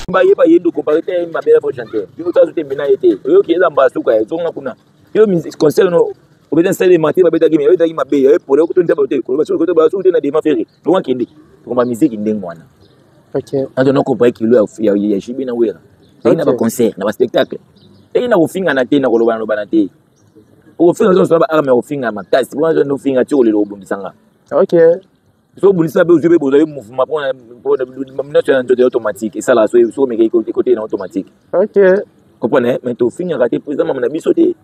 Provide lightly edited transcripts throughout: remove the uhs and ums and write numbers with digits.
Bayeba ye ndo compare te mabe ya chanteur. Yo tazo te mena ye te. Oyoki eza mbala suka ya zonga kuna. Yo concert no obeta nsale mate babetaki me babetaki mabe ya pole okuto nzaba te koloba soki koto basu te na dema ferre bonga kende tokoma miziki ndenge wana. Ok. Nazo no compare kilo ya JB na Wera. Ezali na ba concert na ba spectacle. Ezali na kofingana te na kolobana lobana te. Okofinga nyonso na ba arme ya kofinga makasi. Bonga nzo finga ti kolela obundisa nga. Ok. Soki obundisa mpe ozwi mpe bozali mouvement mpona nyonso ya nzoto ya automatique esalaka soki omeki ekote na automatique. Ok. Comprendre mais tofingaka te mpo eza mama na biso te.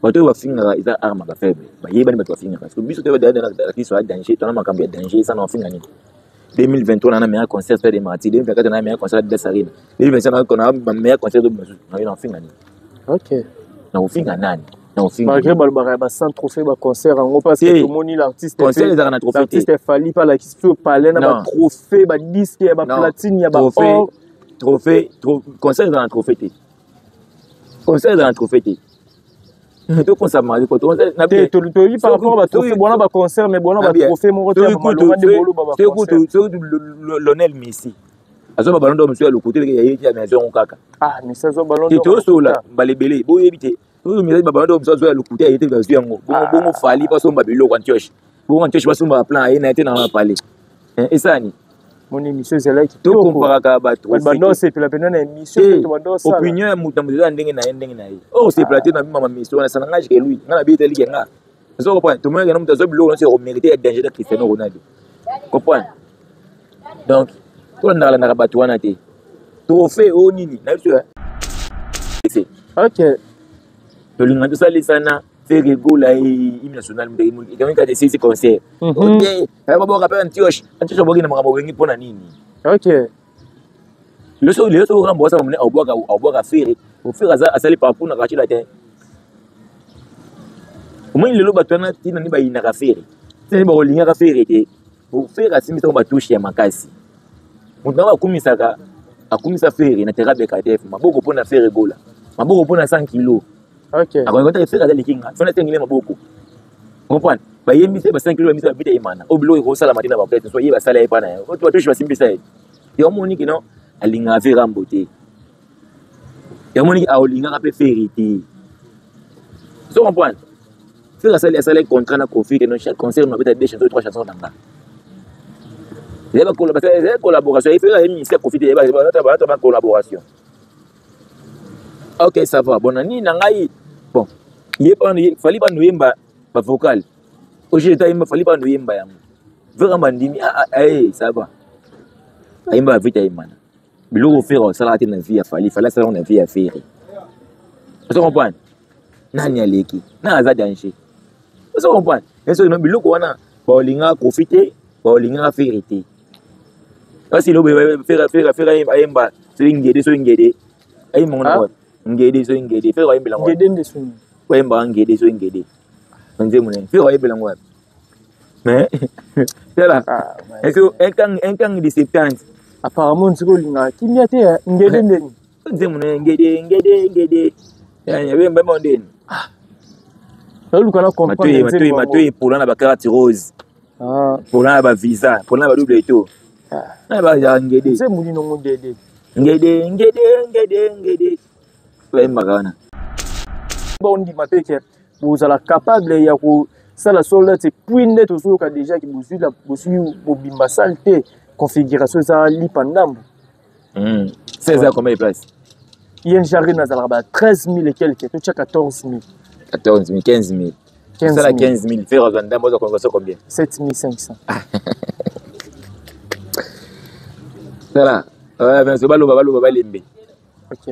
Bato oyo bafingaka eza arme ba faible. Bayebani bato bafingaka. Soki biso te ba ya danger, tona makambo ya danger eza na bafinga nini. 2023 na meilleur concert Stade des Martyrs, 2024 na meilleur concert Adidas Arena, 2025 na meilleur concert de na na finga nini. Ok. Na kofinga nani? Na kofinga. Malgré balobaka ya ba sans trophée ba concert yango parce que tomoni l'artiste concert ezalaka na trophée te. L'artiste Fally pa la sur palais na ba trophée ba disque ya ba platine ya ba or. Trophée, concert ezalaka na trophée te. Concert ezalaka na trophée te. Tokonsama toyebi par rapport batrophée bona baconcert mais bona batrophée moko te malonga nde boloba baconcert. Soki Lionel Messi azwa ba ballon d'or mosusu ya lokuta ya ye te mais azwa yango kaka. Ah Messi azwa ballon d'or. Tosola mbala ebele boyebi te oyo Messi ba ballon d'or mosusu azwa ya lokuta ya ye te bazwi yango bongo bongo Fally basomba biloko Antioche bongo Antioche basomba ba plan aye na ye te na palais esani mon émission ezalaki tokomparaka bato bando osepela mpenza na émission opinion ya moto na moto eza ndenge na ye ndenge na ye oyo osepela te na mama miso wana ça n'engage que lui nga na biye etali ke nga ozo comprendre tomonaki na moto azwa biloko nyonso ya komérite ya danger na Cristiano Ronaldo comprendre donc tolandaka landaka bato wana te trophée oyo nini na biso. Ok. Tolinga tosalisana. Ferre Gola hymne national ekangi kaka esisi concert. Ok, baboka mpe Antioche. Antioche aboki na makambo obengi mpo na nini? Ok. Lelo lelo soki okambo asala monene abwaka abwaka Ferre, Ferre aza asali parcours na quartier latin. Omoni lelo bato wana ntina nini bayinaka Ferre? Ntina nini bakolingaka Ferre te? Ferre asimbisaka batouche ya makasi. Moto nango akumisaka akumisa Ferre na terrain BKTF, maboko mpo na Ferre Gola, maboko mpo na 100 kilo. Ok. Akoki Ferre aza leki nga, fana tengele maboko. Comprendre? Bayembisi ba 5 kilo bayembisi babita ye mana. Oyo biloko ekosalama te na bakete, so ye basala ye pa na ye. Oyo batouche basimbisa ye. Yo omoni ke non alingaka Ferre Rambo te. Yo omoni ke aolingaka mpe Ferre te. Ozo comprendre? Ferre asali asali contrat na Koffi ke non chaque concert nabeta deux chansons trois chansons na nga. Eza collaboration, Ferre ayembisi ya Koffi te, balata ba collaboration. Ok, ça va. Bon, nani na ngai bon, ye pa Fally pa noyemba ba vocal. Oje ta yemba Fally pa noyemba yango. Vraiment bandimi ah ah eh ça va. Ayemba vite ayemana. Biloko Ferre osalaka te na vie ya Fally, Fally asalaka na vie ya Ferre. Ozo comprendre? Nani aleki? Nani aza danger? Ozo comprendre? Mais soki biloko wana baolingaka Koffi te, baolingaka Ferre te. Kasi lobo Ferre Ferre Ferre ayemba soki ngede soki ngede ayemba ngo na wapi? Ngede soki ngede Ferre ayembela ngo. Ngede nde soki. Ayemba ngede soki ngede. Nzembo na Ferre ayembela ngo wapi? Mais tala est-ce un kang de 70 apparemment nziko olingaka kimia te ngede ndeni nzembo na ngede ngede ngede yabemba mo ndeni. Naluka na comprendre. Matoi matoi pola na ba carte rose. Pola na ba visa, pola na ba double eto. Na ba ya ngede. Nzembo nini ngo ngede? Ngede ngede ngede ngede. Bayembaka wana. Bondima pe ke bozala capable ya kosala sold out puis nde tozoyoka déjà ke bozwi bozwi mobimba salle te, configuration eza lipa ndambo. 16 heures combien de places? ING Arena azalaka ba 13 000 et quelques, totia 14 000. 14 000, 15 000. 15 000. 15 000. Faire azwa ndambo azwa convention combien? 7 500. Tala, baloba baloba balembe.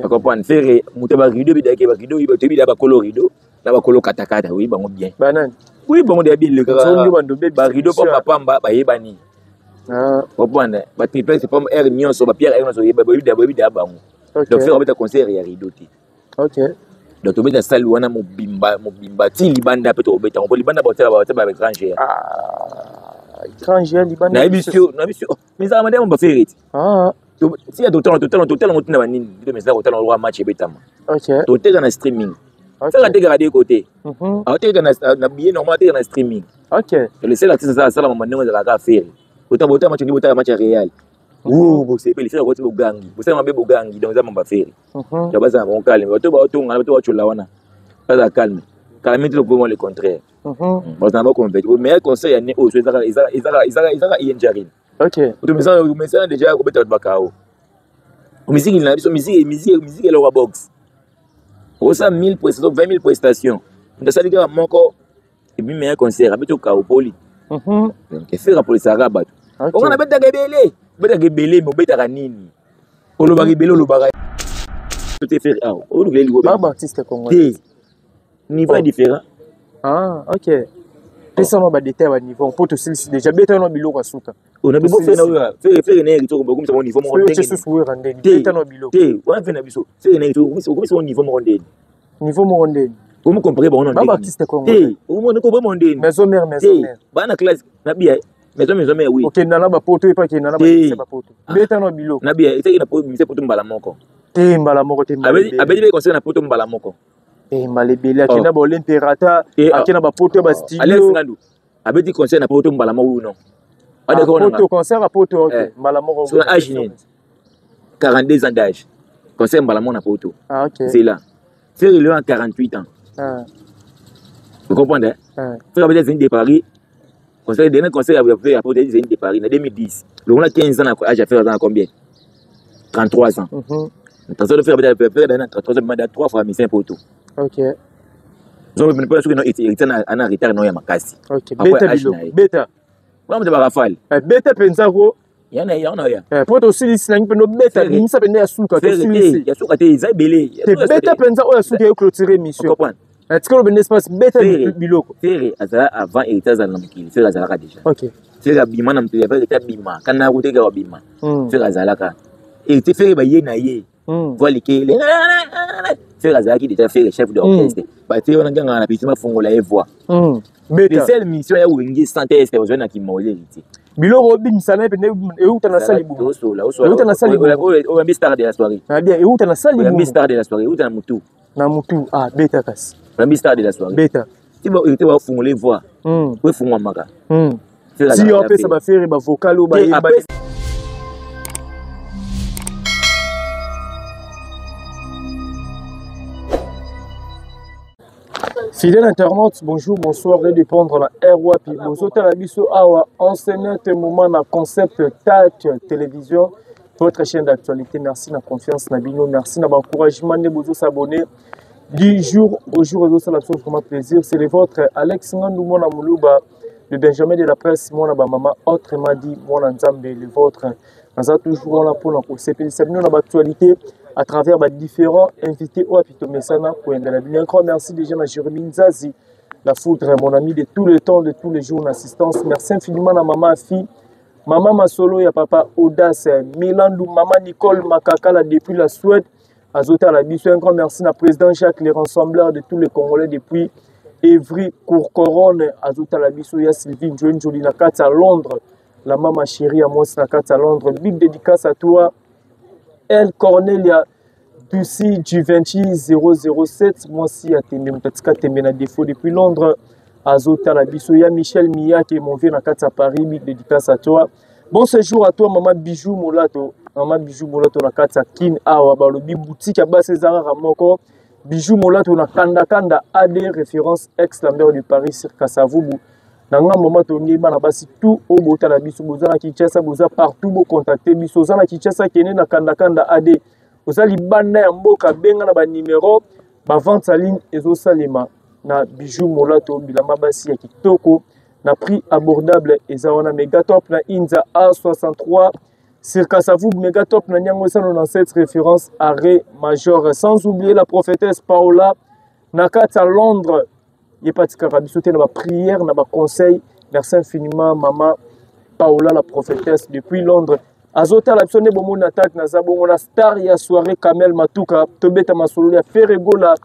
Comprendre Ferre moto ba rideau bidaki ba rideau toyebi da bakolo rideau na bakolo katakata oyebi bango bien. Banani? Oui bango deya bien lekaka ba rideau pamba pamba bayebani. Comprendre ba triplex pamba air nyonso ba pierre air nyonso boyebi da bango. Donc Ferre abeta concert ya rideau te. Ok. Donc tobeta salle wana mobimba mobimba ti libanda mpe tokobeta ngo libanda baotela baotela ba grand géant. Ah, grand géant libanda. Nayebi sio nayebi sio mais ezalaka madame ba Ferre ti. Ah. Si ya totala totala totala ngo tina banini nde mais ezala kotala ngo match ebetama. Ok. Toteka na streaming. Saka atekaka de côté. Atekaka na billet normal, atekaka na streaming. Ok. Le seul artiste asala asala mama ndenge ezalaka Ferre. Botala botala match ngi botala match ya Real. Wo bosepeli, Ferre akoti bogangi, bosala mabe bogangi, donc eza mamba Ferre. Ya bazala bango calme, bato baotongana, bato bacola wana, bazala calme. Kala mingi te lokomo le contraire. Bazala bango convaincu. Meilleur conseil ya ne oyo so ezaka ezaka ezaka ezaka ezaka ING Arena. Ok. Otomesana omesana déjà kobeta bato bakao. Musique na biso musique musique musique eloko box. Osa 1000 prestations, 20 000 prestations. Moto asali kaka moko ebi meilleur concert abeti okao poli. Donc Ferre apolisaka bato. Onga nabetaka ebele, obetaka ebele mais obetaka nini? Olobaka ebele olobaka te Ferre awa. Olukela liwa. Ba artiste congolais. Te. Niveau est différent. Ah, ok. Pesa no ba détail ba niveau po tosilisi déjà beta no biloko ya suka. On a biso Ferre na oyo Ferre Ferre na héritier okomisa bango niveau moko ndenge. Susu wera ndenge. Beta no biloko. Te, wana Ferre na biso. Ferre na héritier okomisa bango niveau moko ndenge. Niveau moko ndenge. Okomi comparer bango na ndenge. Ba artiste congolais. Te, okomona ko bango ndenge. Maison mère, maison mère. Bana classe na bia maison maison mère oui. Okenda na ba poto epa kenda na ba ba poto. Beta no biloko. Na bia etaki na poto mise poto mbala moko. Te mbala moko te. Abeti be concert na poto mbala moko. Eh mbala ebele akenda ba Olympia rata, akenda ba poto ba studio. Alex Ngandu abeti concert na poto mbala moko non. Poto concert à poto ok mbala moko. Sur âge nini? 42 ans d'âge. Concert mbala moko na poto. Ah ok. C'est là. Ferre Léon a 48 ans. Ah. Vous comprenez? Ah. Ferre abeti Zénith de Paris. Conseil dernier conseil ya Ferre ya Zénith de Paris na 2010. Le on a 15 ans na âge ya Ferre aza na combien? 33 ans. Attention de Ferre abeti Ferre na 33 ans mais 3 fois mission poto. Ok. Zo mpe mpe soki no héritier na ana retard no ya makasi. Ok. Beta bilo. Beta. Wana moto barafale. Beta penza ko. Yana ya na ya. Po tosilisi nangi mpe nobeta bimisa mpenza ya suka tosilisi. Ya suka te eza ebele. Te beta mpenza oyo ya suka ya clôturer émission. Comprendre. Tikalo bende espace beta biloko. Ferre azala avant héritier azala na mokili. Ferre azalaka déjà. Ok. Ferre abima na mokili avant héritier abima. Kana kuteka abima. Ferre azalaka. Héritier Ferre baye na ye. Voix likele. Ferre azalaki déjà Ferre chef d'orchestre. Batie wana nganga na pisima fongola ye voix. Beta. Les seules missions ya Wenge sans test ozali na kimole héritier. Biloko obimisa na ye pene euta na sali bongo. Osola osola. Euta na sali bongo. Oyambi star de la soirée. Na bien euta na sali bongo. Oyambi star de la soirée euta na mutu. Na mutu ah beta kasi. Oyambi star de la soirée. Beta. Ti ba héritier ba fungola voix. Oyo efungwamaka. Si opesa ba Ferre ba vocal oyo ba yemba. Fidèle internaute, bonjour, bonsoir, et dépendre la RWAPI. Bozotala biso awa, enseignante moment na concept TAC Télévision, votre chaîne d'actualité. Merci na confiance na bino, merci na encouragement de bozo s'abonner du jour au jour, ça la vraiment plaisir. C'est le vôtre Alex Ngandou Mona Moulouba, le Benjamin de la presse, mwana ba mama, autrement dit mwana Nzambe, le vôtre. Naza toujours là pour kosepelisa bino na actualité à travers ba différents invités oyo apitomesana koyembela bino. Un grand merci déjà na Jérémy Nzazi, la foudre, mon ami de tout le temps, de tous les jours, assistance. Merci infiniment na maman Afi, maman Masolo ya papa Audace, Milandou, maman Nicole Makakala depuis la Suède. Azota la biso. Un grand merci na président Jacques, le rassembleur de tous les Congolais depuis Evry Courcoronne. Azota la biso ya Sylvie Njoinjoli na kati à Londres. La maman chérie à moi na kati à Londres. Big dédicace à toi. El Cornelia Ducy Givenchy 007. Moi si à Tembe, mutatika Tembe na défaut depuis Londres. Azota la biso ya Michel Miyake mon vieux na kati à Paris. Big dédicace à toi. Bon séjour à toi maman Bijou Molato. Maman Bijou Molato na kati ya Kin awa balobi boutique ya base ezalaka moko. Bijou Molato na Kanda Kanda AD référence ex Lambert de Paris sur Kasavubu. Na nga mama tongi bana basi tout au bota la biso boza na Kinshasa boza partout bo contacter biso oza na Kinshasa kene na Kanda Kanda AD. Oza libanda ya mboka benga na ba numéro ba vente en ligne ezosalema na Bijou Molato bilamba basi ya kitoko na prix abordable eza wana méga top na Inza A63 sur Kasavubu méga top na Nyango 197 référence arrêt major. Sans oublier la prophétesse Paola na kati ya Londres. Ye patikaka biso te na ba prière na ba conseil. Merci infiniment maman Paola la prophétesse depuis Londres. Azotala biso nde bomoni attaque na zabongo na star ya soirée Kamel Matuka tobeta masolo ya Ferre Gola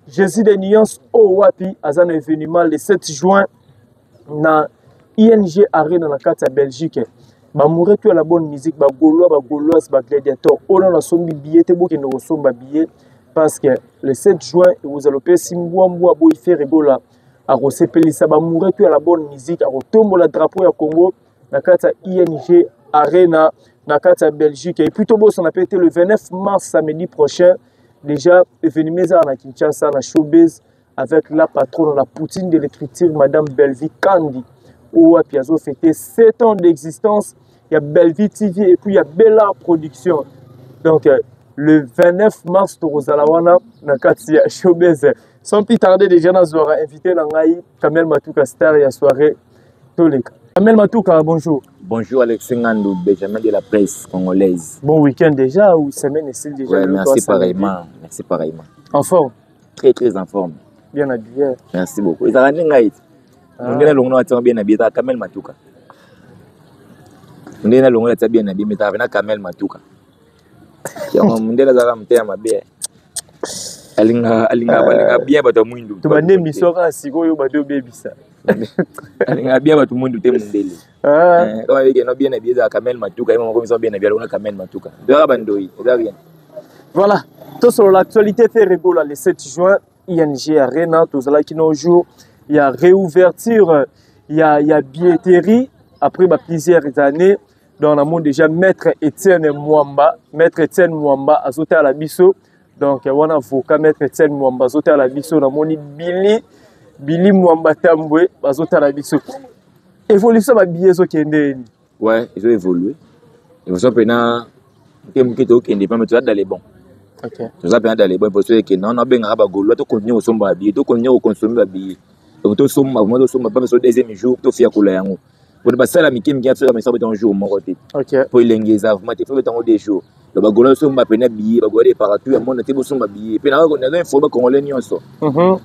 Jésus de nuance o wapi aza na événement le 7 juin na ING Arena na kati ya Belgique. Ba mourre tout à la bonne musique, ba Gaulois, ba Gauloises, ba gladiateurs. Oyo na sombi billet te bokende kosomba billet parce que le 7 juin vous allez pesi mbwa mbwa boy Ferre Gola akosepelisa ba mourre tout à la bonne musique, akotombola drapeau ya Congo na kati ya ING Arena. Na kati ya Belgique. Et puis tobosana pe te, le 29 mars, samedi prochain, déjà événement eza na Kinshasa na Showbiz avec la patronne, la poutine de l'écriture, Madame Belvi Kandi, oyo wapi azo fêter 7 ans d'existence ya Belvi TV et puis ya Bella Production. Donc le 29 mars tokozala wana na kati ya Showbiz. Sans plus tarder, déjà nazwaka invité na ngai Kamel Matuka, star ya soirée toleka. Kamel Matuka, bonjour. Bonjour Alexis Ngandou, Benjamin de la presse congolaise. Bon week-end déjà ou semaine ici déjà? Ouais, merci pareillement. Merci pareillement. En forme? Très très en forme. Bien habillé. Merci beaucoup. Ezalaka nde ngai. Ndenge nalongo na bien habillé, ezalaka Kamel Matuka. Ndenge nalongo na bien habillé, mais ezalaka na Kamel Matuka. Yango mondele azalaka motema mabe. Alingaka alingaka bien bato ya mwindu. Tobande émission kaka sikoyo bato obebisa. Alingaka bien bato mwindu te mondele. Kama yeke no bien habillé ezalaka Kamel Matuka, ye moko miso bien habillé alonga Kamel Matuka. Ezalaka bandoi, eza rien. Voilà, tout sur l'actualité Ferre Gola le 7 juin, ING Arena, tozalaki no jour, il y a réouverture, il y a billetterie après bah, plusieurs années. Donc on a déjà Maître Étienne Mwamba, Maître Étienne Mwamba azotala biso. Donc wana avocat Maître Étienne Mwamba azotala biso, namoni Billy Billy Mwamba Tambwe azotala biso. Évolution ba billets ezokende ni? Ouais, ils ont évolué. Évolution pena moke moke tokende pa, mais toza dans les bons. Toza pena dans les bons parce que non, nabengaka bagaulois, tocontinue kosomba babillet, tocontinue koconsommer babillet. Donc tosomba vraiment, tosomba pa biso deuxième jour, tofia kola yango. Mpona basala mike mike afika mesa betango jour moko te. Po elenge eza vraiment te, faut betango 2 jours. Donc bagaulois tosomba pena billet, bagaulois de partout ya monde te bosomba billet. Mpe nazo informe bacongolais nyonso.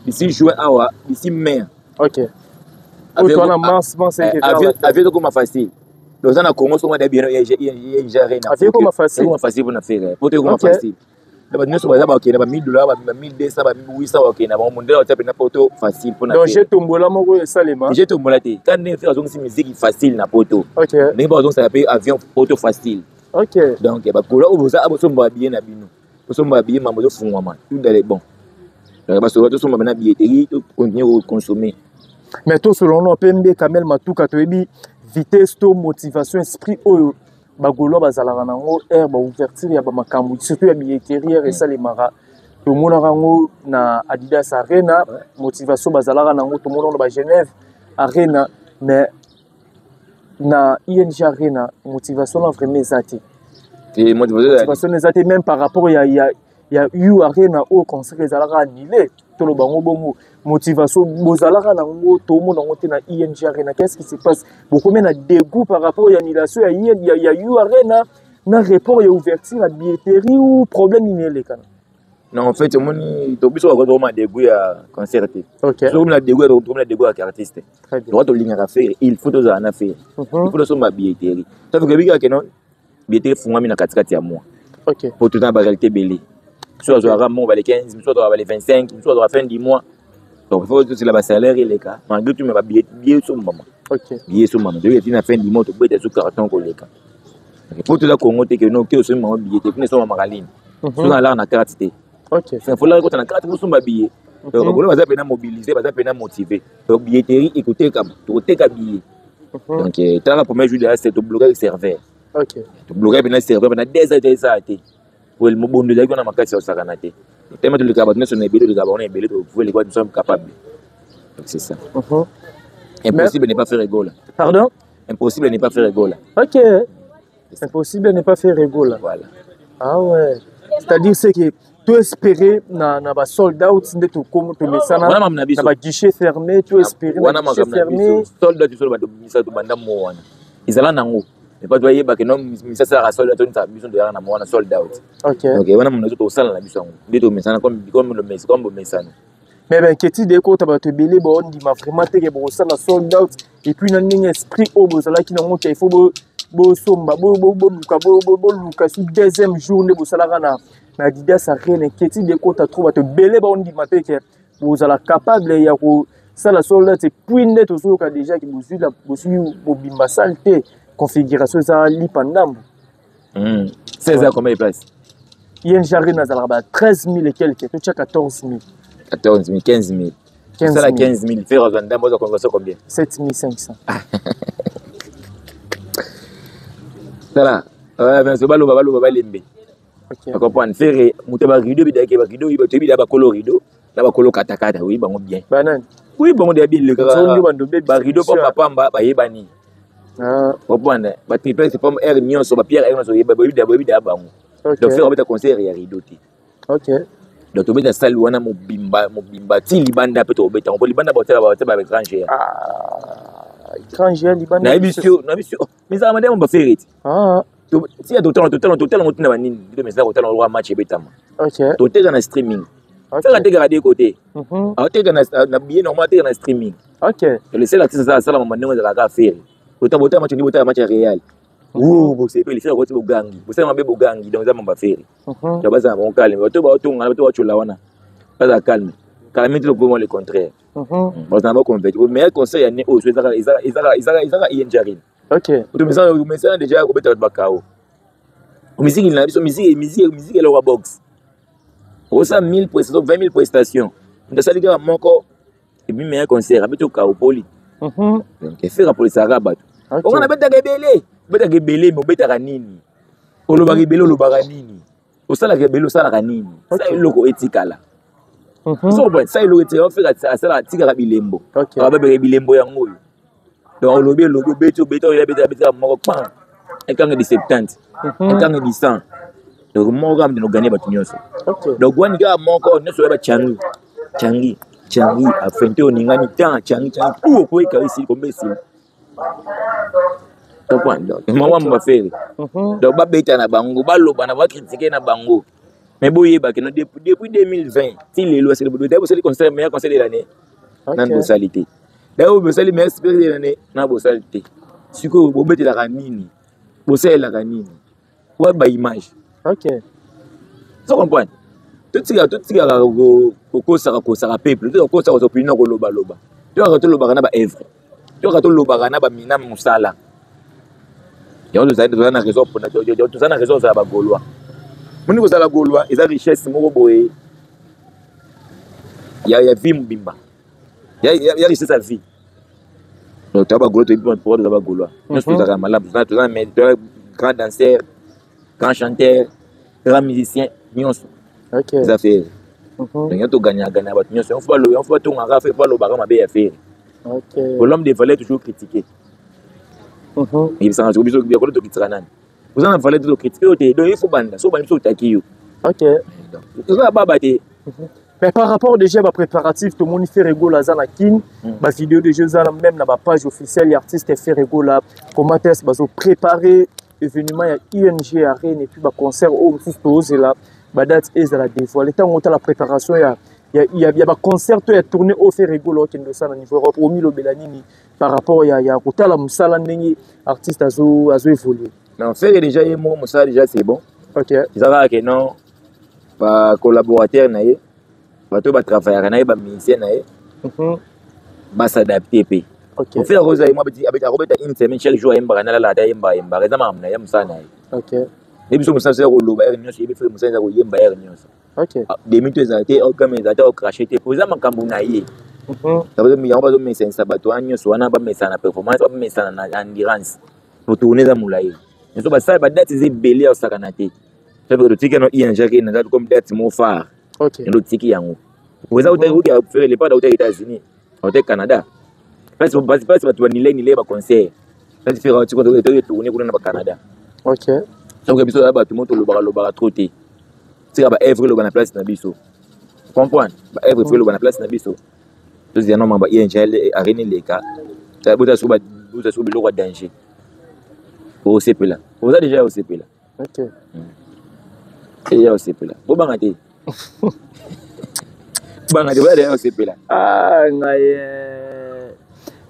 D'ici juin awa, d'ici mai. Oyo mars mars. Avion ekoma facile. Donc oza na Congo, songo bien ING Arena. Avion ekoma facile. Ekoma facile mpona Ferre po te ekoma facile. Bato nyonso baza bakende ba 1000 $, ba 1200, ba 800, bakende bango mondele batia mpena poto facile mpona. Donc je tombola moko esalema. Je tombola te, ka ndenge Ferre azongisi musique facile na poto, ndenge bazongisaka mpe avion poto facile. Donc bakola oyo boza bosomba babillet na bino, bosomba babillet, mambo ezofungwama, tout dans les bons. Donc basoka tosomba mpena billetterie, tocontinue koconsommer. Mais tosolongo mpe mbe Kamel Matuka, toyebi vitesse to motivation, esprit oyo bagaulois bazalaka nango aire baouverture ya bamakambo, surtout ya billetterie aire esalemaka. Tomonaka yango na Adidas Arena, motivation bazalaka nango, tomonaka na baGenève Arena, mais na ING Arena motivation na vraiment eza te. Motivation eza te, même par rapport ya U Arena oyo concert ezalaka annulé, toloba yango bongo. Motivation bozalaka nango, tomona yango te na ING Arena. Qu'est-ce qui se passe? Bokomi na dégoût par rapport ya annulation ya U Arena na report ya ouverture ya billetterie ou problème nini elekana? Non, en fait, omoni to biso bakoki tokoma dégoût ya concert te. Soki na dégoût, tokomi na dégoût ya artiste. Toka tolingaka Ferre, il faut tozala na Ferre, il faut tosomba billetterie. Sauf que bikaka no billetterie efungwami na katikati ya mois. Po toza na baréalité ebele, so azwaka mo bale 15, mosusu azwaka bale 25, mosusu azwaka fin du mois. Donc il faut tosila basalaire eleka malgré tout, mais babillet esombama. Billet esombama, toyoki tina fin du mois tobeta so carton koleka. Po toza Congo te ke no ke osombi bango billet te, kuna esombamaka lini soki alaka na carte te. Faut laka ekota na carte kosomba billet. Donc bagaulois baza mpena mobilisé, baza mpena motivé. Donc billetterie ekotekama, tokoteka billet. Donc talaka premier jour de toblokaki serveur. Toblokaki mpena serveur mpena 2 heures esala te. Mobondo ezalaki wana makasi ya kosakana te. Tellement tolekaka bato nyonso na ebele, tolekaka bango na ebele, topouvait lekwa, nous sommes capables. Donc c'est ça. Impossible n'est pas Ferre Gola. Pardon? Impossible n'est pas Ferre Gola. Ok, impossible n'est pas Ferre Gola. Voilà. Ah ouais, c'est-à-dire c'est que to espérer na ba sold out nde tomesana na ba guichet fermé, to espérer na guichet fermé. Sold out solo bato misato banda mo wana ezala nango, mais bato bayebake no misasa yaka sold out onisa biso toyaka na mo wana sold out. Donc wana mono tosala na biso yango nde tomesana comme bomesano. Mais bainquiétude ekota, bato ebele baondima vraiment te ke bokosala sold out. Et puis na ndenge esprit oyo bozalaki nango ke il faut bosomba, boluka boluka si deuxième jour nde bosalaka na Adidas Arena, inquiétude ekota trop, bato ebele baondima te ke bozala capable ya kosala sold out. Et puis nde tozoyoka déjà ke bozwi mobimba sale te, configuration eza lipa ndambo. 16 heures, combien de places? ING Arena azalaka ba 13 000 et quelque, totia 14 000. 14 000, 15 000. 15 000, 15 000. Ferre azwa ndambo, azwa convention combien? 7 500. Tala. Biso baloba baloba balembe. Ocomprendre? Ferre moto ya barideau, bidaki barideau, toyebi da bakolo rideau na bakolo katakata, oyebi bango bien. Banani? Oui, bango deya bien barideau pamba pamba bayebani. Comprendre? Batriplex pamba aire nyonso, bapierre aire nyonso, oyebi da bango. Donc Ferre abeta concert ya rideau te. Donc tobeta salle wana mobimba mobimba ti libanda mpe tobeta yango, po libanda baotala baotala ba grand géant. Grand géant libanda. Nayebi sio, nayebi sio, mais ezalaka madame baFerre ti tia totala totala totala ngo ntina banini bito mesala kotala ngo match ebetama. Toteka na streaming. Ferre atekaka de côté, aoteka na billet normal, ateka na streaming. Le seul artiste asala mama ndenge ezalaka Ferre. Botala botala match, ndi botala match ya Real, bosepeli, Ferre akoti, bogangi, bosala mabe, bogangi. Donc eza mamba Ferre. Donc bazala bango calme, bato baotongana, bato bacola wana bazala calme. Kala mingi tokoma le contraire, bazala baconverti. Meilleur concert ya ne oyo ezaka ING Arena. Omesana déjà kobeta bato bakao. Musique na biso, musique, musique, musique eloko ya boxe. Okosala 1000 prestations, 20 000 prestations, moto asali kaka moko ebi meilleur concert, abeti okao poli. Donc Ferre apolisaka bato. Onga nabetaka ebele, obetaka ebele, me obetaka nini? Olobaka ebele, olobaka nini? Osalaka ebele, osalaka nini? Sa eloko etikala. Sa eloko etikala. Ferre asalaka, atikaka bilembo, babebeka bilembo yango oyo. Donc olobi, elobi, obeti, obeti, oyo abeti, abeti moko pan ekange di 70, ekange di 100. Donc moko kaka mtino gagner bato nyonso. Donc wani kaka moko nyonso oya bachangi changi changi afente oningani tan changi changi pu okoyeka esili kombe esili. Comprendre? Donc mama baFerre, donc babeta na bango, baloba na bacritiquer na bango, mais boyeba keno depuis 2020 ti lelo asili bosali concert meilleur concert de l'année nani bosali te. D'ailleurs bosali meilleur spectacle de l'année na bosali te. Sikoyo bobetelaka nini? Bosalelaka nini? Wa baimage. So comprendre, totikaka totikaka kokosaka kosaka peuple, totika kokosaka kosa opinion, kolobaloba. Toyaka tolobaka na baœuvre, toyaka tolobaka na bamina mosala yango. Toza na raison mpona toza na raison kozala bagaulois. Moni kozala gaulois eza richesse moko boye ya vie mobimba, ya richesse ya vie. Donc toza bagaulois, toyebi pourquoi toza bagaulois. Nyonso tozalaka malamu, toza na grand danseur, grand chanteur, grand musicien, nyonso eza Ferre. Donc yo toganyaganya bato nyonso, yango fo batongaka, fo balobaka mabe ya Ferre. L'homme de valeur toujours critiqué. Yebisanga biso biakolo tokitisaka nani? Oza na valeur te, tocritiquer yo te. Donc il faut banda so bandi biso otaki yo. Toza na baba te. Mais par rapport déjà bapréparatif, tomoni Ferre Gola aza na Kine, bavidéo déjà eza même na bapage officielle ya artiste Ferre Gola. Comment est-ce bazopréparer événement ya ING Arena et puis baconcert oyo mosusu tozela badate ezala dévoilé? Ntango otala préparation ya baconcert to ya tournée oyo Ferre Gola okende osala na niveau Europe, omilobela nini par rapport ya kotala mosala ndenge artiste azo évoluer? Non, Ferre déjà ye moko mosala déjà c'est bon. Eza kaka ke non, bacollaborateur na ye, bato oyo batravaillaka na ye, bamusicien na ye, bas'adapter mpe. OFerre akozala ye mo akobeta une semaine, chaque jour ayembaka, nalala ata ayembaka ayembaka, eza makambo na ye, mosala na ye. Ye biso mosala eza koloba heure nyonso, yebi Ferre mosala eza koyemba heure nyonso. Demi to ezala te, okame ezala te, ocracher te, po eza makambo na ye. Yango bazomesanisa bato wana nyonso wana, bamesana na performance, bamesana na endurance, po tourne eza molai. Nyonso basala badate eza ebele ya kosakana te. Totiki yango ING Arena comme date mo phare, yango totiki yango. Eza Ferre le padre auta États-Unis, auta Canada, place bato banile nile baconcert, place Ferre auti tourne kuna na baCanada. Soki biso oza bato mo tolobaka lobaka trop te, tika baœuvre eloba na place na biso. Comprendre? Baœuvre faut eloba na place na biso. Tozela no mamba ING Arena eleka, bota soko biloko ya danger, osepela, oza déjà ya osepela. Eya osepela, bobanga te, banga te, oza déjà osepela. Ngai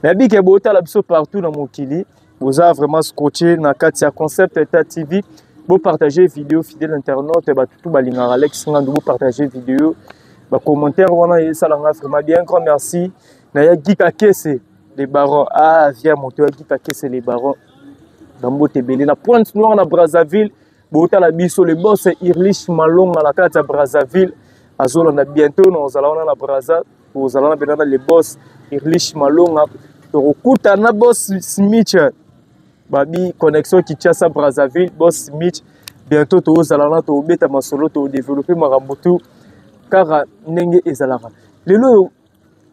nayebi ke botala biso partout na mokili, boza vraiment scotché na kati ya Concept Eta TV. Bopartage vidéo, fidèle internaute, bato tu balingaka Alex Ngandu, bopartage vidéo, bacommentaire wana esalanga vraiment bien. Grand merci na ya Gika Kese le baron. Ah, via moto ya Gika Kese le baron, bambote ebele na Pointe Noire, na Brazzaville. Botala biso, le boss Irlish Malonga na kati ya Brazzaville azolanda. Bientôt na ozala wana na Brazza, ozala wana mpenza na le boss Irlish Malonga, tokokutana boss Smith. Babi connexion Kinshasa Brazzaville, boss Mitch. Bientôt tozala na tobeta masolo, todévelopper makambo tout kaka ndenge ezalaka. Lelo oyo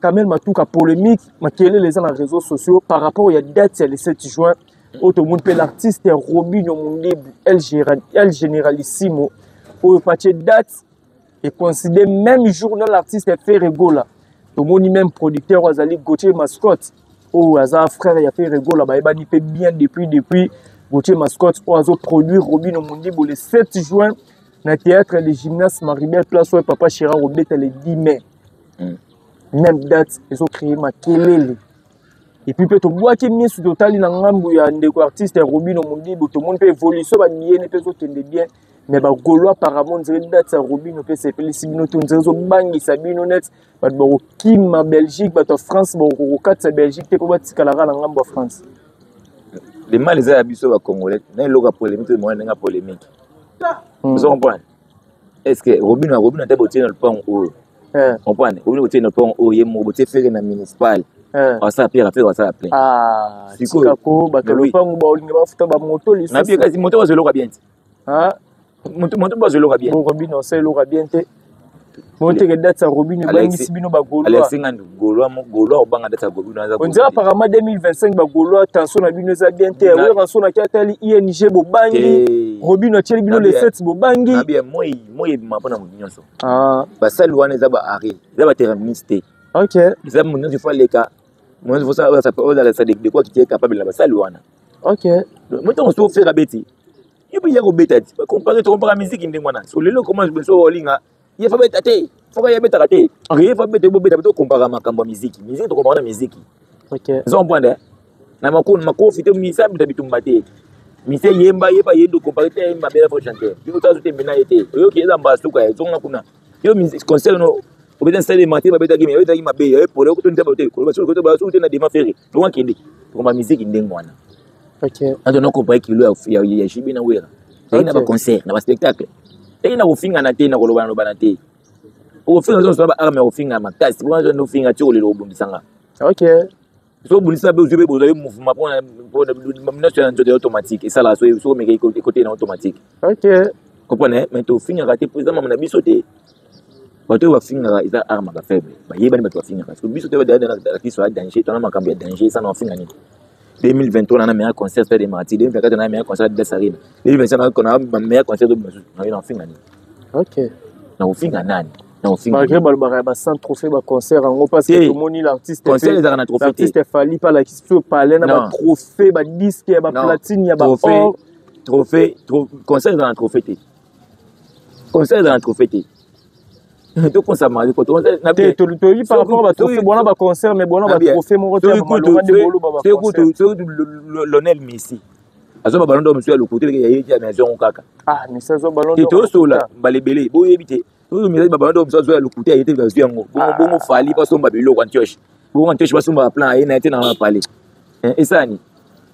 Kamel Matuka, polémique makelele eza na réseaux sociaux par rapport ya date ya le 7 juin oyo tomoni mpe l'artiste Robinho Mundibu El Generalissimo oyo patie date ecoïncide même jour na l'artiste Ferre Gola. Tomoni même producteur oyo azali Gauthier Mascotte, oyo aza frère ya Ferre Gola, bayebani mpe bien depuis Gauthier Mascotte oyo azoproduire Robinho Mundibu le 7 juin na théâtre de gymnase Maribel, place oyo Papa Chéri kobeta le 10 mai. Même date ezocréer makelele. Et puis mpe tobwaki misu, totali na ngambu ya ndeko artiste ya Robinho Mundibu, tomoni mpe évolution babiyene mpe ezokende bien, mais bagaulois apparemment nzela date ya Robinho mpe sepelisi bino to nzela ezobangisa bino net bato bakokima Belgique, bato ya France bakokatisa Belgique te mpo batikalaka na ngambu ya France. Le mal eza ya biso bacongolais na eloko ya polémique to moya ndenge ya polémique. Ozo comprendre? Est ce que Robinho ata botie na lopango oyo, comprendre, Robinho botie na lopango oyo, ye moko botie Ferre na municipal, asala pierre, Ferre asala plein. Sikoyo bato lopango baolinga bafuta bamoto. Lisusu kasi moto bazwa eloko bien te. Moto bazwa eloko bien. Robinho asala eloko bien te. Boteke date ya Robinho ebangisi bino bagaulois. Alexi Ngandu, gaulois, gaulois obanga date ya Robinho aza. On dirait apparemment 2025 bagaulois tension na bino eza bien te. Oyo ranso naki atali ING, bobangi. Robinho atieli bino le 7, bobangi. Nabia moi moi ebima mpona moto nyonso. Basali wana eza ba arrêt, eza ba terminus te. Eza moto nyonso faut aleka, moto nyonso faut ozalasa de quoi qui est capable na basali wana. Moto nyonso Ferre abeti, yo mpe ya kobeta ti bacompare, tokompara musique ndenge wana. So lelo koma so olinga ye fa beta te, foka ye abetaka te, ye fa beta, bobeta tokompara makambo ya musique. Musique tokompara na musique. Ozo comprendre? Na makofi te, misa abeta bitumba te, mise yemba yeba ye ndo compare te, yemba bela fo chanteur yo tazo te mena ye te. Oyoki eza mbala suka ya zonga kuna yo concert no obeta stade mate, babetaki me babetaki mabe ya pole okoto nzaba te koloba soki koto basu te na dema Ferre longa kende tokomba musique ndenge wana. Nato na compare kilo ya JB na Wera ezali na baconcert na baspectacle, ezali na kofingana te, na kolobana lobana te. Okofinga nyonso na baarme ya kofinga makasi mpona ofinga ti kolela obundisanga. So obundisa mpe ozwi mpe bozali mouvement mpona nyonso ya nzoto ya automatique esalaka so soki omeka ekote na automatique. Comprendre? Mais tofingaka te mpo eza mama na biso te. Bato oyo bafingaka eza arme ya bafaible, bayebani bato bafingaka. Parce que biso te artiste ya danger, tona makambo ya danger eza na ofinga nini. 2023 na meilleur concert Stade des Martyrs, 2024 na meilleur concert Adidas Arena, 2025 na meilleur concert na ofinga nini? Na kofinga nani? Na kofinga Malgré balobaka ya ba 100 trophée baconcert yango, parce que tomoni l'artiste Concert ezalaka na trophée te. L'artiste Fally mpe alakisi biso palais na batrophée, badisque ya baplatine, ya baor. Trophée, concert ezala na trophée te, concert ezala na trophée te. Tokonsama. Toyebi par rapport batrophée bona baconcert, mais bona batrophée moko te ya malonga nde boloba baconcert. Soki Lionel Messi azwa baballon d'or mosusu ya lokuta, ya ye te, azwa yango kaka. Ah, Messi azwa ballon d'or? Tosola mbala ebele, boyebi te. Oyo baballon d'or mosusu azwa ya lokuta, ya ye te, azwi yango bongo bongo. Fally basomba biloko Antioche, bongo Antioche basomba baplan aye na ye te na bapale esani.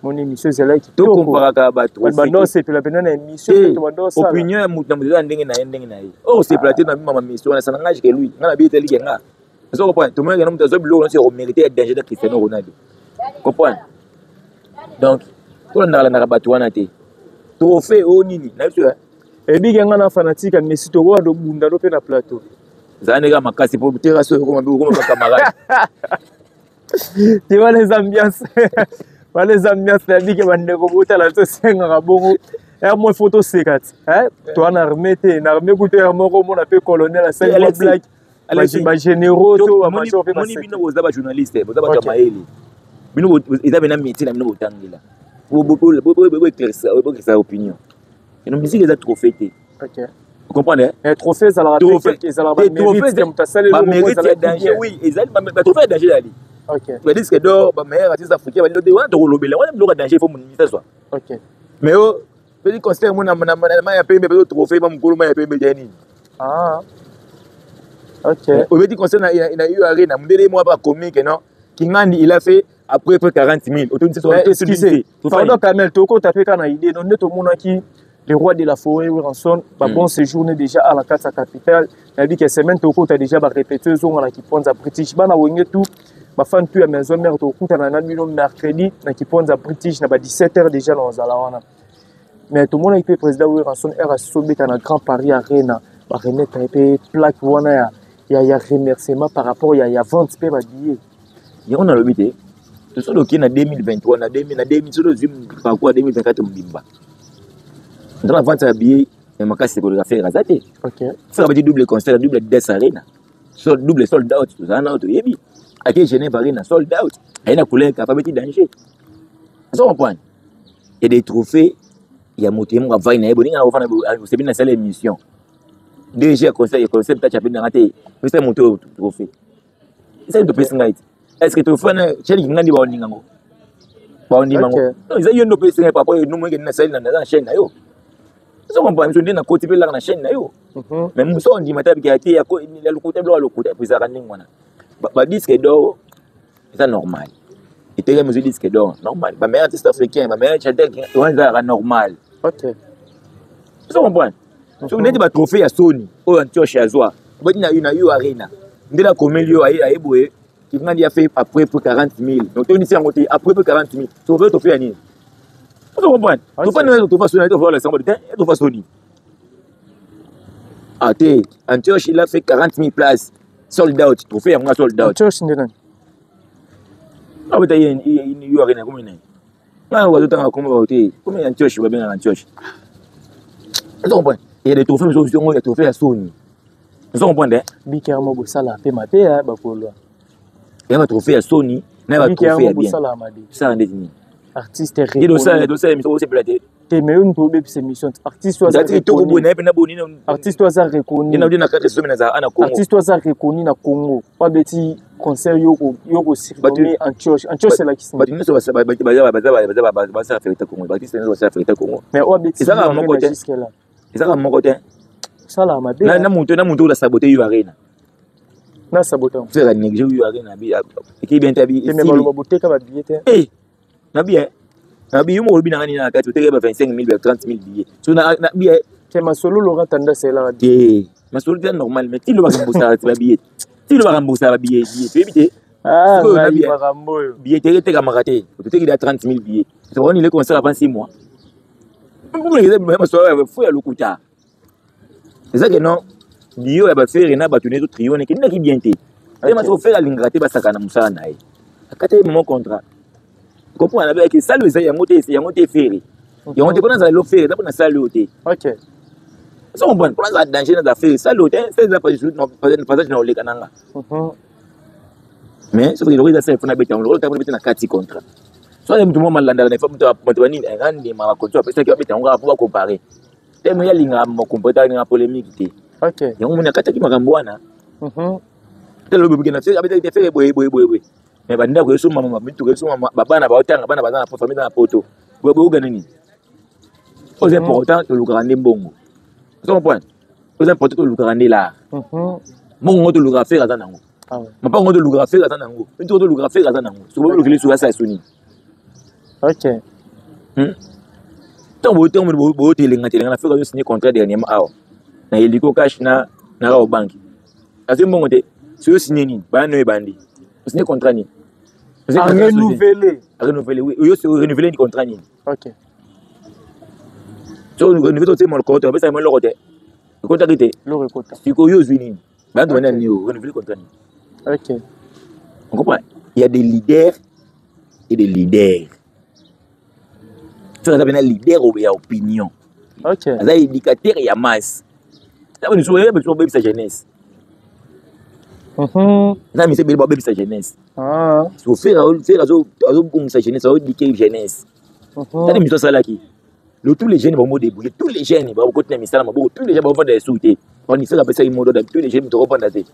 Moni émission ezalaki. Tokomparaka bato. Bando osepela mpena na émission to bando osala. Opinion ya moto na moto eza ndenge na ye, ndenge na ye. Oyo osepela te na mama mission wana sana ngage ke lui nga na bi etaliki nga. Ozo comprendre? Tomonaki na moto azwa biloko nyonso ya komérite ya danger na Cristiano Ronaldo. Comprendre? Donc tolandaka bato wana te, trophée oyo nini na biso. Ebiki nga na fanatique ya Messi, tokoka tobunda to mpe na plateau. Ezala ndenge makasi po terrasse oyo okoma bacamarade. Te, wana eza ambiance, wana eza ambiance. Nayebi ke bandeko botala, tosengaka bongo ere mo ifo toseka ti toa na armée te. Na armée kutu ere moko omona mpe colonel asali mwa blague, bagénéraux to bamajor mpe. Moni bino boza bajournaliste, boza bato ya mayele. Bino eza pena métier na bino, botangela boéclaircisa opinion. Eno musique eza trophée te. Comprendre? Trophée ezalaka ezalaka bamérite ya danger. Oui, ezali batrophée ya danger, ezali badisque d'or, bameilleur artiste africain, balilo te wana tokolobela wana biloko ya danger. Faut monimisa zwa. Mais o petit concert mo na mai ya pembe, pe trophée ba mokolo mai ya pembe ya nini? Obeti concert na U Arena, mondele mo apa comique non Kingandi, il a fait après près 40 000. Excusez, pardon Kamel, tokota mpe kaka na idée no nde tomonaki le roi de la forêt Werrason babon séjourné déjà à la kati ya capitale. Nayebi ke semaine tokota déjà barépété, ezonga na kiponza british, bana Wenge tout. Bafan tout ya Maison Mère, tokutana na bino mercredi na Kiponza British na ba 17h déjà na ozala wana. Mais tomonaki mpe président Werrason r asobeta na Grand Paris Arena, baremettre ye mpe plaque wana ya remerciement par rapport ya vente mpe babillet. Yango nalobi te, tosoki okei na 2023, na 2000, na 2000, soki ozwi parcours ya 2024 mobimba, ntango na vente ya billet ya makasi koleka Ferre aza te. Ferre abeti double concert, double Adidas Arena, so double sold out, tozala nao toyebi. Ake Genève Arena, sold out, aye na couleur kafa, abeti danger. Ozo comprendre? Et des trophées ya moto ye moko avai na ye boninga na kofanda osebi na sala émission DG ya conseil ya conseil peut-être apendi nanga te, pesa moto oyo trophée ezali topesi ngai te. Est ce que trophée wana chaîne kinga ndi baoninga ngo baondima ngo? Non, eza yo nde opesi ngai papa oyo nomoyeke nasali na naza na chaîne na yo. Ozo comprendre? Biso nde nakoti mpe laka na chaîne na yo, mais mosu ondima te, abikela te ya lokuta, biloko ya lokuta ezalaka ndenge wana. Badisque d'or eza normal, etekami, ozwi disque d'or, normal. Bameilleur artiste africain, bameilleur chanteur, wana ezalaka normal. Ozo comprendre? Soki neti batrophée ya soni oyo Antioche azwa, obeti na yo Arena, nde nakomeli yo aye boye, kingandi a fait après près 40 000, donc tondisi yango te, après près 40 000 trophée, trophée ya nini? Ozo comprendre? Trophée nini? Trophée soni, trophée wala sango te, trophée soni. Ah te, Antioche il a fait 40 000 places sold out, trophée yango sold out. Antioche nde nani? Abeta ye yo Arena komi nani? Ngai bazotanga kombo te, komi Antioche, babengaka Antioche. Ozo comprendre? Il y a des trophées mosusu yango ya trophée ya soni. Ozo comprendre? Bikermo bosala mpe mabe bakolwa. Ya batrophée ya soni na batrophée ya bien. Bosala mabe. Sala ndeti nini? Artiste. Nde tosala émission, osepela te. Te, mais oyo moto obebisa émission, artiste oyo aza Nzati kitoko boye na ye mpena boni. Artiste oyo aza reconnu. Nde na kati somi nazala ana Congo. Artiste oyo aza reconnu na Congo, oyo abeti concert, yo kosurnomme Antioche. Antioche elakisi. Bato nyonso basala fierté Congo, baartiste nyonso basala fierté Congo. Mais oyo abeti Ezaka moko te. jusque là. Ezaka moko te. Osala mabe. Na moto oyo asabote yo Arena. Na sabote. Ferre néglige yo Arena, bi ekei bien te abi. Te, mais baloba boteka babillet te. Eh, nabi eh, nabi yo moko olobi na nga nini na kati, oteka ba 25 000, ba 30 000 billets, so na bi eh. Te, masolo Laurent Tanda asalelaka. Te, masolo te, normal, mais ti lobaka mbosaka babillet, ti lobaka mbosaka babillet, billet toyebi te. Ah, Sikoyo ngai nabi, eh. makambo oyo. Billet te etekamaka te, totekeli ya 30 000 billets, tokoni le concert avant 6 mois. Masolo fo ya lokuta eza ke non, bio ya baFerre na bato nezo trio wana ekendaki bien te. Te, masoko Ferre alingaka te basaka na mosala na ye, akata ye momo contrat. Comprendre? Nabeyaki sali eza yango te, yango te Ferre, yango te. Mpona azala lelo Ferre eza mpona sali oyo te. Ozo comprendre? Mpona azala danger naza Ferre, sali oyo te, eza passage na oleka nanga. Mais soki eloko eza sali, fona beta yango lokola ntango beta na kati contrat. So moto moko malandaka na moto, bato banini nga ndima bakonti bapesaki, babeta yango kaka mpo bacompare te. Mo alingaka makompo, alingaka polémique te. Yango moni akataki makambo wana te. Lobi bokenda abetaki te Ferre boye boye boye boye, mais bandako esomama, mituka esomama, babana baotanga, bana baza na famille eza na poto boye boye, ogana nini? Oza important, tolukaka nde mbongo. Ozo comprendre? Oza important, tolukaka nde lar mbongo ngo, tolukaka Ferre aza nango. Mapango ngo tolukaka, Ferre aza nango. Mituka tolukaka, Ferre aza nango. Soki bolukeli soki asala soni. Ntango ntango boyotelenga telenga na Ferre, azosigner contrat dernièrement awa na Eliko Cash na Rao Bank, azwi mbongo te. Soki osigne nini, baya no ebandi osigne contrat nini? Renouveler. Renouveler, oui. Oyo renouveler ni contrat nini? So renouveler, totie moloko te, bapesaka eloko te, ekotaki te. Loko ekota. Sikoyo ozwi nini? Bantu bana nini? Renouveler contrat nini? On comprend? Il y a des leaders et des leaders. Soki aza mpena leader ya opinion, aza éducateur ya masse, biso babebisa jeunesse. Eza mise ebele babebisa jeunesse. So Ferre azobongisa jeunesse, azoéduquer jeunesse. Tani miso asalaki le tous les jeunes bango débrouiller, tous les jeunes bakoti na misala maboko, tous les jeunes bakovanda esu te. Bani Ferre apesaki modo, tous les jeunes tokovanda te.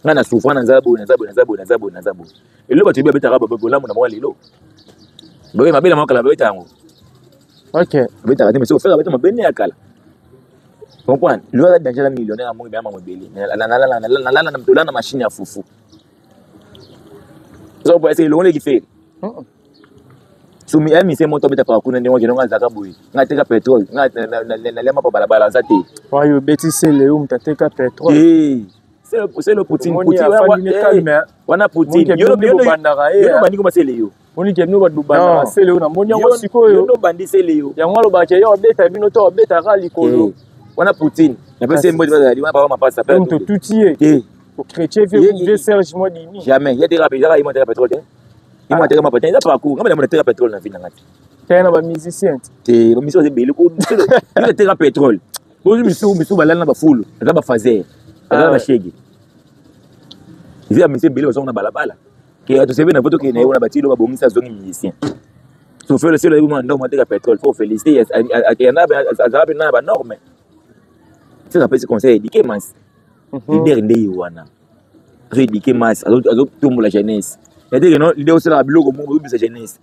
Ngai na souffrant, naza boye, naza boye, naza boye, naza boye, naza boye. Lelo bato yebi babetaka bolamu na bango, lelo boye mabe na bango kala babeta yango. Babetaka te, mais soki Ferre abeta mabe nde ya kala. Comprendre? Lelo aza danger, aza millionnaire, amongi baya mango ebele. Nalala tolala na machine ya fufu. Ese elongo leki Ferre somi ya mise moto abetaka kuna ndenge okende, nga azalaka boye, nga ateka pétrole, nga nalia mapa balabala, aza te. Oyo obeti sele, oyo moto ateka pétrole. Selo Poutine, Poutine wana Poutine. Yo yo bandi koma sele yo. Moni ke bino bato bobandaka sele oyo, namoni yango sikoyo. Yo bandi sele yo. Yango alobaka yo abeta bino to abetaka likolo. Wana Poutine. Napesi ye mbote, bazali wana papa mapasa. Pe totuti ye. Te. Chrétien vieux Serge Mwadimi. Jamais. Ye teka ezaka ye mwa pétrole te. Ye mwa teka mapata eza parcours. Ngai na teka pétrole na vie na ngai. Te na ba musicien. Te, ba musicien ebele ko. Yo teka pétrole. Bozi misu misu balala na bafulu, eza ba fazer. Eza ba shege. Eza ya musicien ebele bazonga na balabala. Ke tosebe na voto ke na ye wana batilo babongisa azongi musicien. Sofele selo yebi mwa ndongo ateka pétrole, faut féliciter akenda azala pe na ba norme. Sasa apesi conseil éduqué mas. Leader nde ye wana. Azo éduquer masse, azotombola jeunesse. Yateke no leader osalaka biloko moko ozobisa jeunesse.